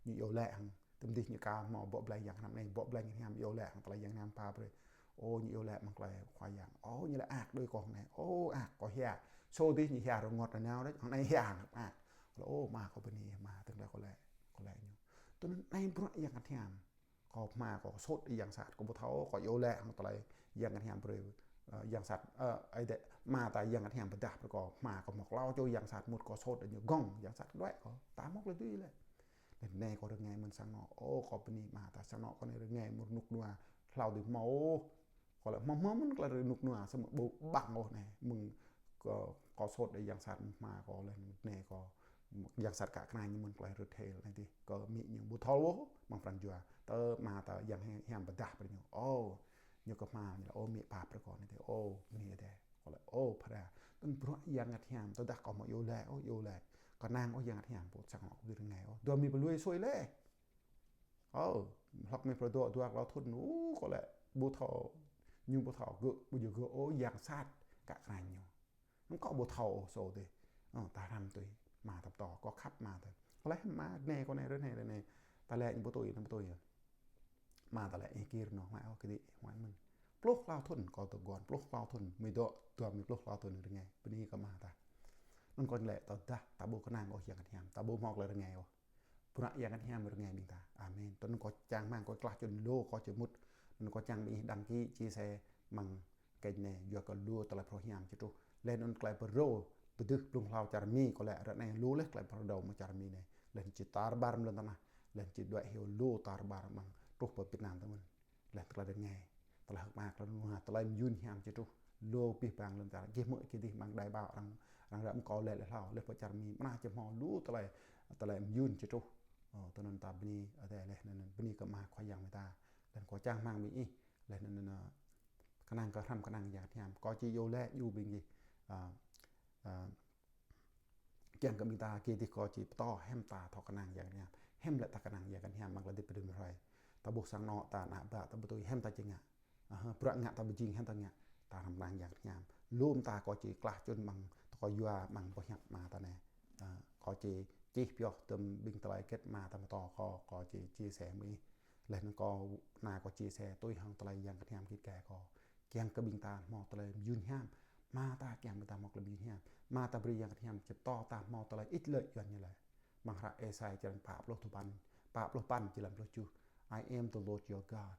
Ñu iâu laĭ hăng. Tơm dih ñu ka hmâo bŏ blai Yang Bơngăt Hiam, anai bŏ blai Yang Bơngăt Hiam, iâu laĭ hăng tơlơi Yang Bơngăt Hiam pha brơi. Ơ, ñu iâu laĭ mơ̆ng tơlơi Khua Yang. Ơ, ñu laĭ ak đôi kâo anai. Ơ, ak kâo hia. Sô dih ñu hia rơngot nanao đôč. Anai hia hăng ak. Kâo laĭ, ơ, ama kâo bơni, ama, tơdah kâo laĭ, kâo laĭ ñu. Tui anŭn anai bruă Yang Bơngăt Hiam. Kâo hmâo kâo sôt đei yang sat, kâo ƀu thâo, kâo iâu laĭ hăng tơlơi Yang Bơngăt Hiam brơi. Ơ, yang sat, ơ, Ơi Adai, Ama ta yang hiam pơdah brơi kâo, Ama kâo hmâo klâo čô yang sat mŭt kâo sôt ñu gơ̆ng, yang sat đuaĭ kâo, ta hmâo tơlơi dưi lĕ. Laih anŭn anai kâo rơngai mơ̆n sang anŏ, ơ, kâo bơni Ama ta sang anŏ kâo anai rơngai mơ̆n rơnŭk rơnua, hlâo dưi hmâo ôh. Kâo lĕ hmâo hmâo mơ̆n tơlơi rơnŭk rơnua, samơ̆ ƀu ƀăng ôh anai, mơ̆ng kâo, kâo sôt đơi yang sat mă kâo laih anŭn anai kâo, yang sat kă krañ ñu mơ̆n tơlơi rơthel anai dih, kơ amĭ ñu ƀu thâo ôh, mơ̆ng pran jua, tơ Ama ta yang hiam pơdah brơi ñu. Ơ, ñu kơ Ama ñu laĭ, ơ, amĭ pap brơi kâo anai dih, ơ, bơni Ơi Adai. Kâo laĭ, ơ, phara, tơl bruă yang hiam, tơdah kâo hmâo iâu laĭ, ơ, iâu laĭ. Kơnang ôh yang hiam, pô sang anŏ kâo dưi rơngai, ơ, dua amĭ pơlui sui lĕ. Ơ, hlăk mơ̆ng pơdŏ dua klâo thŭn, ơ, kâo laĭ, ƀu thâo, ñu ƀu thâo, gơ̆, ƀu djơ̆ gơ̆, ơ, yang sat kă krañ ñu. Anŭn kâo ƀu thâo ôh sô dih. Ơ, ta hrăm tui, Ama ta pơtô, kâo khăp Ama ta. Kâo laĭ Ama, anai kâo anai, rơnai, rơnai. Ta laĭ ñu ƀu tui, ñu ƀu tui. Ama ta laĭ, ih gir nŏ, huai ôh, kơđi, huai mơ̆n. Pluh klâo thŭn kâo tơguan, pluh klâo thŭn, mơ̆ng dŏ, dua mơ̆ng pluh klâo thŭn rơngai. Bơni kơ Ama ta. Anŭn kâo laĭ, tơdah ta ƀu kơnang ôh yang hiam, ta ƀu hmâo tơlơi rơngai ôh. Bruă yang hiam rơngai ƀing ta. Amen. Tui anŭn kâo čang rơmang kâo klah čun lu kâo či mŭt. Anŭn kâo čang ƀing ih đăng ký, chia sẻ mơ̆ng kênh anai, yua kơ lu tơlơi phrâo hiam či truh. Laih anŭn tơlơi pơrô, pơdưh blung hlâo čar Mi, kâo laĭ ră anai lu laih tơlơi pơrô mơ̆ng čar Mi anai. Laih anŭn či tar ƀar mơ̆ng lŏn tơnah. Laih anŭn či đuaĭ hyu lu tar ƀar mơ̆ng truh pơ Việt Nam ta mơ̆n. Laih tơlơi rơngai, tơlơi hơ̆k mơak, tơlơi rơnua, tơlơi mơyun hiam či truh. Lu abih bang lŏn čar, gih hmư̆ gih dih amăng đài báo arăng, arăng ră mơ̆ng kâo laĭ laih hlâo, laih pơ čar Mi, mơnah či hmâo lu tơlơi, tơlơi mơyun či truh. Ơ, tui anŭn ta bơni Ơi Adai laih anŭn, bơni kơ Ama Khua Yang ƀing ta. Laih anŭn kâo čang rơmang ƀing ih, laih anŭn, anŭn, kơnang kơ hrăm kơnang yang hiam. Kâo či iâu laĭ djru ƀing gih. Ơ, ơ, kiăng kơ ƀing ta gih dih kâo či pơtô hiư̆m ta thâo kơnang yang hiam. Hiư̆m lĕ ta kơnang yang hiam amăng tơlơi hơdip pơđĭ hrơi. Ta ƀuh sang anŏ ta, ană bă ta ƀu tui hiư̆m ta či ngă. Ơ, bruă ngă ta ƀu jing hiư̆m ta ngă. Ta hrăm kơnang yang hiam. Lŏm ta kâo či klah čun amăng, ta kâo yua amăng boh hiăp Ama ta anai. Ơ, kâo či čih pioh tơm ƀing tơlơi hơget Ama ta pơtô kâo, kâo či chia sẻ mơ̆ng ih. Laih anŭn kâo, anai kâo chia sẻ tui hăng tơlơi yang hiam git gai kâo. Kiăng kơ ƀing ta hmâo tơlơi mơyun hiam. Ama ta kiăng ƀing ta hmâo tơlơi mơyun hiam. Ama ta brơi yang hiam či pơtô ta hmâo tơlơi ích lợi Yuan ñu laĭ. Amăng hră Êsai črăn pă pluh duapăn, pă pluh păn, jơlan pluh tơjuh. "I am the Lord your God,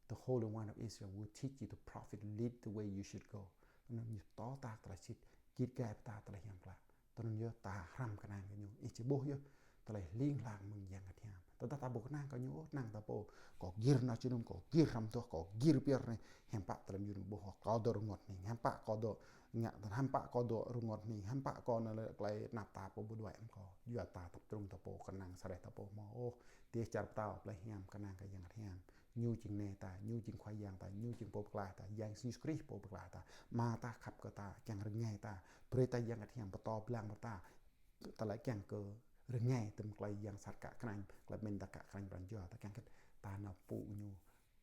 the Holy One of Israel, will teach you the prophet, lead the way you should go." Anŭn ñu pơtô ta tơlơi sĭt, git gai ta tơlơi hiam klă. Tui anŭn yơh ta hrăm kơnang kơ ñu. Ih či ƀuh yơh tơlơi hling hlang mơ̆ng yang hiam. Tơdah ta ƀu kơnang kơ ñu ôh, kơnang ta pô. Kâo gir nao jơnum, kâo gir hrăm tuh, kâo gir pioh anai. Hiư̆m pă tơlơi mơyun ƀuh, kâo dŏ rơngot hning. Hiư̆m pă kâo dŏ ngă, hiư̆m pă kâo dŏ rơngot hning. Hiư̆m pă kâo anai lĕ tơlơi anăp ta pô ƀu đuaĭ mơ̆ng kâo. Yua ta tơpă trŭng ta pô, kơnang sa reh ta pô hmâo ôh. Dêh čar pơtao plei hiam kơnang kơ yang hiam. Ñu jing nai ta, ñu jing Khua Yang ta, ñu jing Pô Pơklaih ta, Yang Yêsu Krist Pô Pơklaih ta. Ama ta khăp kơ ta, kiăng rơngai ta, brơi ta yang hiam pơtô blang brơi ta. Ta lĕ kiăng kơ rơngai tơm tơlơi yang sat kă krañ, tơlơi pơmĭn ta kă krañ pran jua, ta kiăng kơ ta nao pŭ ñu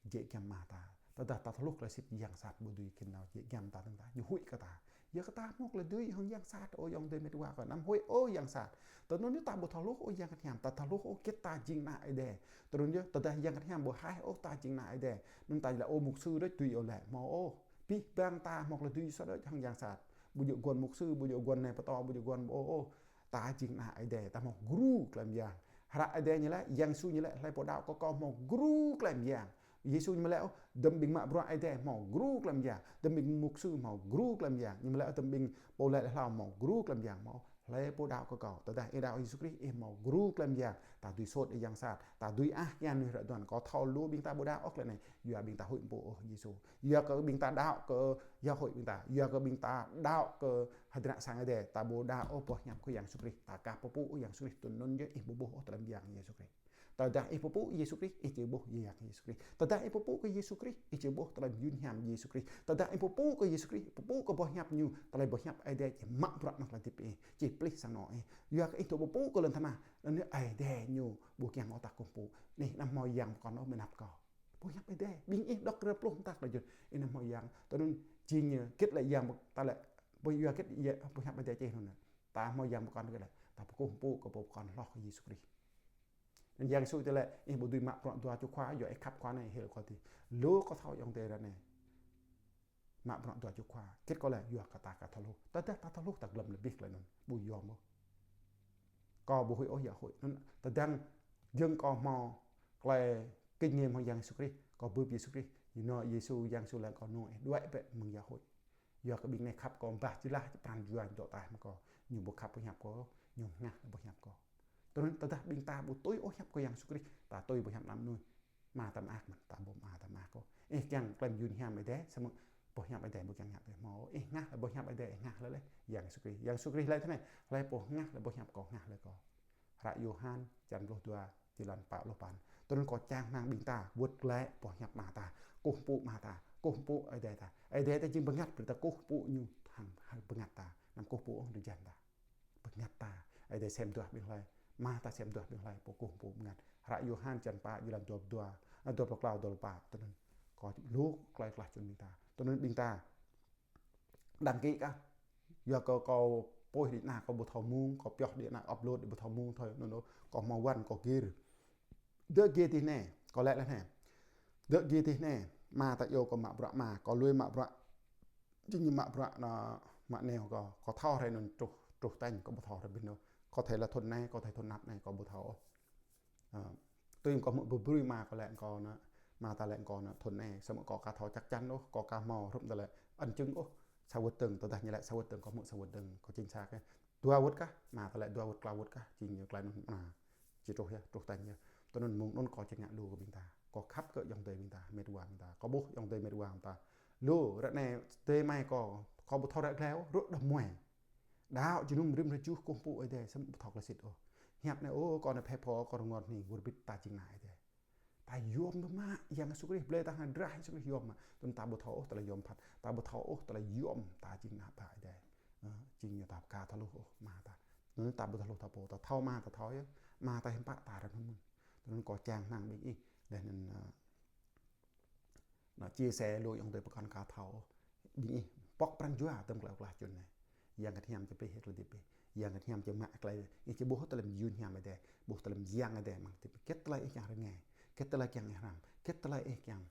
jĕ giăm Ama ta. Tơdah ta thâo hluh tơlơi sĭt yang sat ƀu dưi khĭn nao jĕ giăm ta dơ̆ng tah, ñu huĭ kơ ta. Yua kơ ta hmâo tơlơi dưi hăng yang sat, ơ ayŏng adơi met wa kơ anăm huĭ ôh yang sat. Tui anŭn yơh ta ƀu thâo hluh ôh yang hiam, ta thâo hluh ôh hơget ta jing ană Ơi Adai. Tui anŭn yơh tơdah yang hiam ƀu hluh ôh ta jing ană Ơi Adai. Anŭn ta laĭ ơ mục sư đôč dưi iâu laĭ hmâo ôh. Abih bang ta hmâo tơlơi dưi soh đôč hăng yang sat. Ƀu djơ̆ guăn mục sư, ƀu djơ̆ guăn nai pơtô, ƀu djơ̆ guăn ƀu ôh. Ta jing ană Ơi Adai, ta hmâo gru tơlơi mơyang. Hră Ơi Adai ñu laĭ, Yang Yêsu ñu laĭ, hlơi pô đaŏ kơ kâo hmâo gru tơlơi mơyang. Yêsu ñu laĭ, ơ, tơm ƀing mă bruă Ơi Adai hmâo gru tơlơi mơyang, tơm ƀing mục sư hmâo gru tơlơi mơyang. Ñu laĭ, ơ, tơm ƀing pô laĭ hlâo hmâo gru tơlơi mơyang, hmâo hlơi pô đaŏ kơ kâo. Tơdah ih đaŏ Yêsu Krist, ih hmâo gru tơlơi mơyang. Ta dưi sôt đơi yang sat, ta dưi ah kian nuih ră duăn. Kâo thâo lu ƀing ta ƀu đaŏ ôh tơlơi anai, yua ƀing ta huĭ pô ôh Yêsu. Yua kơ ƀing ta đaŏ kơ giáo hội ƀing ta, yua kơ ƀing ta đaŏ kơ hơdră sang Ơi Adai, ta ƀu đaŏ ôh boh hiăp Khua Yang Yêsu Krist, ta ka pơpŭ Yang Yêsu Krist, tui anŭn yơh ih ƀu ƀuh ôh tơlơi mơyang Yêsu Krist. Tơdah ih pơpŭ Yêsu Krist, ih či ƀuh yang Yêsu Krist. Tơdah ih pơpŭ kơ Yêsu Krist, ih či ƀuh tơlơi mơyun hiam Yêsu Krist. Tơdah ih pơpŭ kơ Yêsu Krist, pơpŭ kơ boh hiăp ñu, tơlơi boh hiăp Ơi Adai či mă bruă amăng tơlơi hơdip ih, či plih sang anŏ ih. Yua kơ ih dŏ pơpŭ kơ lŏn tơnah, anŭn Ơi Adai ñu ƀu kiăng ôh ta kơkuh pơpŭ. Anai, anăm hmâo yang pơkŏn ôh, mơ̆ anăp kâo. Boh hiăp Ơi Adai, ƀing ih đŏk rơplôh mơta kơ jun, ih anăm hmâo yang. Tui anŭn jing ñu, hơget lĕ yang ta lĕ, ƀu yua hơget, boh hiăp Ơi Adai čih anŭn. Ta hmâo yang pơkŏn hơget lĕ, ta kơkuh pơpŭ kơ pô pơkŏn hloh kơ Yêsu Krist. Anŭn Yang Yêsu tơlơi, ih ƀu dưi mă bruă dua čô khua, yua ih khăp khua anai, hil khua adih. Lu kâo thâo ayŏng adơi ră anai mă bruă dua čô khua. Hơget kâo laĭ, yua kơ ta ka thâo hluh. Tơdah ta thâo hluh, ta glŏm lĕ abih tơlơi anŭn. Ƀu yôm ôh. Kâo ƀu huĭ ôh giáo hội. Anŭn tơdang jơ̆ng kâo hmâo tơlơi kinh nghiệm hăng Yang Yêsu Krist, kâo bưp Yêsu Krist, Ñu nao Yêsu, Yang Yêsu laĭ kâo nao ih đuaĭ bĕ mơ̆ng giáo hội. Yua kơ ƀing anai khăp kâo, ƀah jơlah pran jua dŏ taih mơ̆ng kâo. Ñu ƀu khăp boh hiăp kâo, ñu hơngah lĕ boh hiăp kâo. Tui anŭn tơdah ƀing ta ƀu tui ôh hiăp kơ Yang Yêsu Krist, ta tui boh hiăp ană mơnuih, Ama ta mơak mơ̆n, ta ƀu Ama ta mơak ôh. Ih kiăng klem yun hiam Ơi Adai, samơ̆ boh hiăp Ơi Adai ƀu kiăng ngă tui hmâo. Ih hơngah lĕ boh hiăp Ơi Adai, ih hơngah lĕ lĕ Yang Yêsu Krist. Yang Yêsu Krist laĭ tui anai: Hlơi pô hơngah lĕ boh hiăp kâo, hơngah lĕ kâo. Hră Yôhan črăn pluh dua, jơlan pă pluh păn. Tui anŭn kâo čang rơmang ƀing ta wơ̆t glaĭ boh hiăp Ama ta, kơkuh pơpŭ Ama ta, kơkuh pơpŭ Ơi Adai ta. Ơi Adai ta jing bơngăt, brơi ta kơkuh pơpŭ Ñu hăng, hăng bơngăt ta, anăm kơkuh pơpŭ ôh drơi jan ta. Bơngăt ta, Ơi Adai sem duah ƀing hlơi, Ama ta sem duah ƀing hlơi pô kơkuh pơpŭ bơngăt. Hră Yôhan črăn pă, jơlan dua pluh dua, ơ, dua pluh klâo, dua pluh pă. Tui anŭn kâo lu klơi klah čun ƀing ta. Tui anŭn ƀing ta đăng ký kah. Yua kơ kâo post đĭ anai kâo ƀu thâo mông, kâo pioh đĭ anai upload đĭ ƀu thâo mông thoi anŭn ôh, kâo hmâo wăn kâo gir. Dơ̆ gir tih anai, kâo laĭ laih anai. Dơ̆ gir tih anai, Ama ta iâu kâo mă bruă Ama, kâo lui mă bruă. Jing ñu mă bruă anŭn, mă neo kâo, kâo thâo hrơi anŭn truh, truh tañ, kâo ƀu thâo hrơi ƀing anŭn. Kâo thâo laih thŭn anai, kâo thâo thŭn anăp anai, kâo ƀu thâo ôh. Ơ, tui kâo hmư̆ brơi brơi Ama kâo laĭ kâo anŭn, Ama ta laĭ kâo anŭn thŭn anai, samơ̆ kâo aka thâo chắc chắn ôh, kâo aka hmâo hrup anŭn lĕ ân chứng ôh. Sa wơ̆t dơ̆ng, tơdah ñu laĭ sa wơ̆t dơ̆ng, kâo hmư̆ sa wơ̆t dơ̆ng, kâo jing sa kah. Dua wơ̆t kah, Ama ta laĭ dua wơ̆t, klâo wơ̆t kah, jing ñu klai anŭn anai. Či truh yơh, truh tañ yơh. Tui anŭn mơ̆ng anŭn kâo či ngă lu kơ ƀing ta. Kâo khăp kơ ayŏng adơi ƀing ta, met wa ƀing ta. Kâo ƀuh ayŏng adơi met wa ƀing ta. Lu, ră anai, adơi amai kâo, kâo ƀu thâo ră glaĭ ôh, rŏ đah muai. Đaŏ jơnum rĭm hrơi čuh kơkuh pơpŭ Ơi Adai, samơ̆ ƀu thâo klei sĭt ôh. Hiăp anai, ô, kâo anai phe pho, kâo rơngot hning, wơr bĭt ta jing ană Ơi Adai. Ta yom biă mă, Yang Yêsu Krist blơi ta hăng drah Yêsu Krist yom mă. Tui anŭn ta ƀu thâo ôh tơlơi yom phat, ta ƀu thâo ôh tơlơi yom ta jing ană bă Ơi Adai. Ơ, jing ñu ta aka thâo hluh ôh Ama ta. Tui anŭn ta ƀu thâo hluh ta pô, ta thâo Ama ta thâo yơh. Ama ta hiư̆m pă ta rơnŭk mơ̆n. Tui anŭn kâo čang rơmang ƀing ih, laih anŭn, ơ, anŭn chia sẻ lu ayŏng adơi pơkŏn aka thâo ôh. Ƀing ih pŏk pran jua tơm klei klah čun anai. Yang Bơngăt Hiam či pơplih ih tơlơi hơdip ih. Yang Bơngăt Hiam či mă ih tơlơi, ih či ƀuh tơlơi mơyun hiam Ơi Adai, ƀuh tơlơi mơyang Ơi Adai amăng hơdip ih. Hơget tơlơi ih kiăng rơngai, hơget tơlơi ih kiăng hrăm, hơget tơlơi ih kiăng,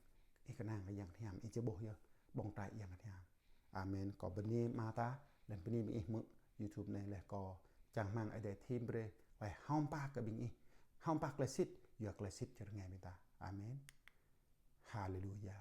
ih kơnang kơ Yang Bơngăt Hiam, ih či ƀuh yơh ƀơ̆ng trai Yang Bơngăt Hiam. Amen. Kâo bơni Ama ta, laih bơni ƀing ih hmư̆ YouTube anai, laih kâo čang rơmang Ơi Adai thim brơi, laih hơmâo pă kơ ƀing ih, hơmâo pă klei sĭt, yua klei sĭt či rơngai ƀing ta. Amen. Haleluya.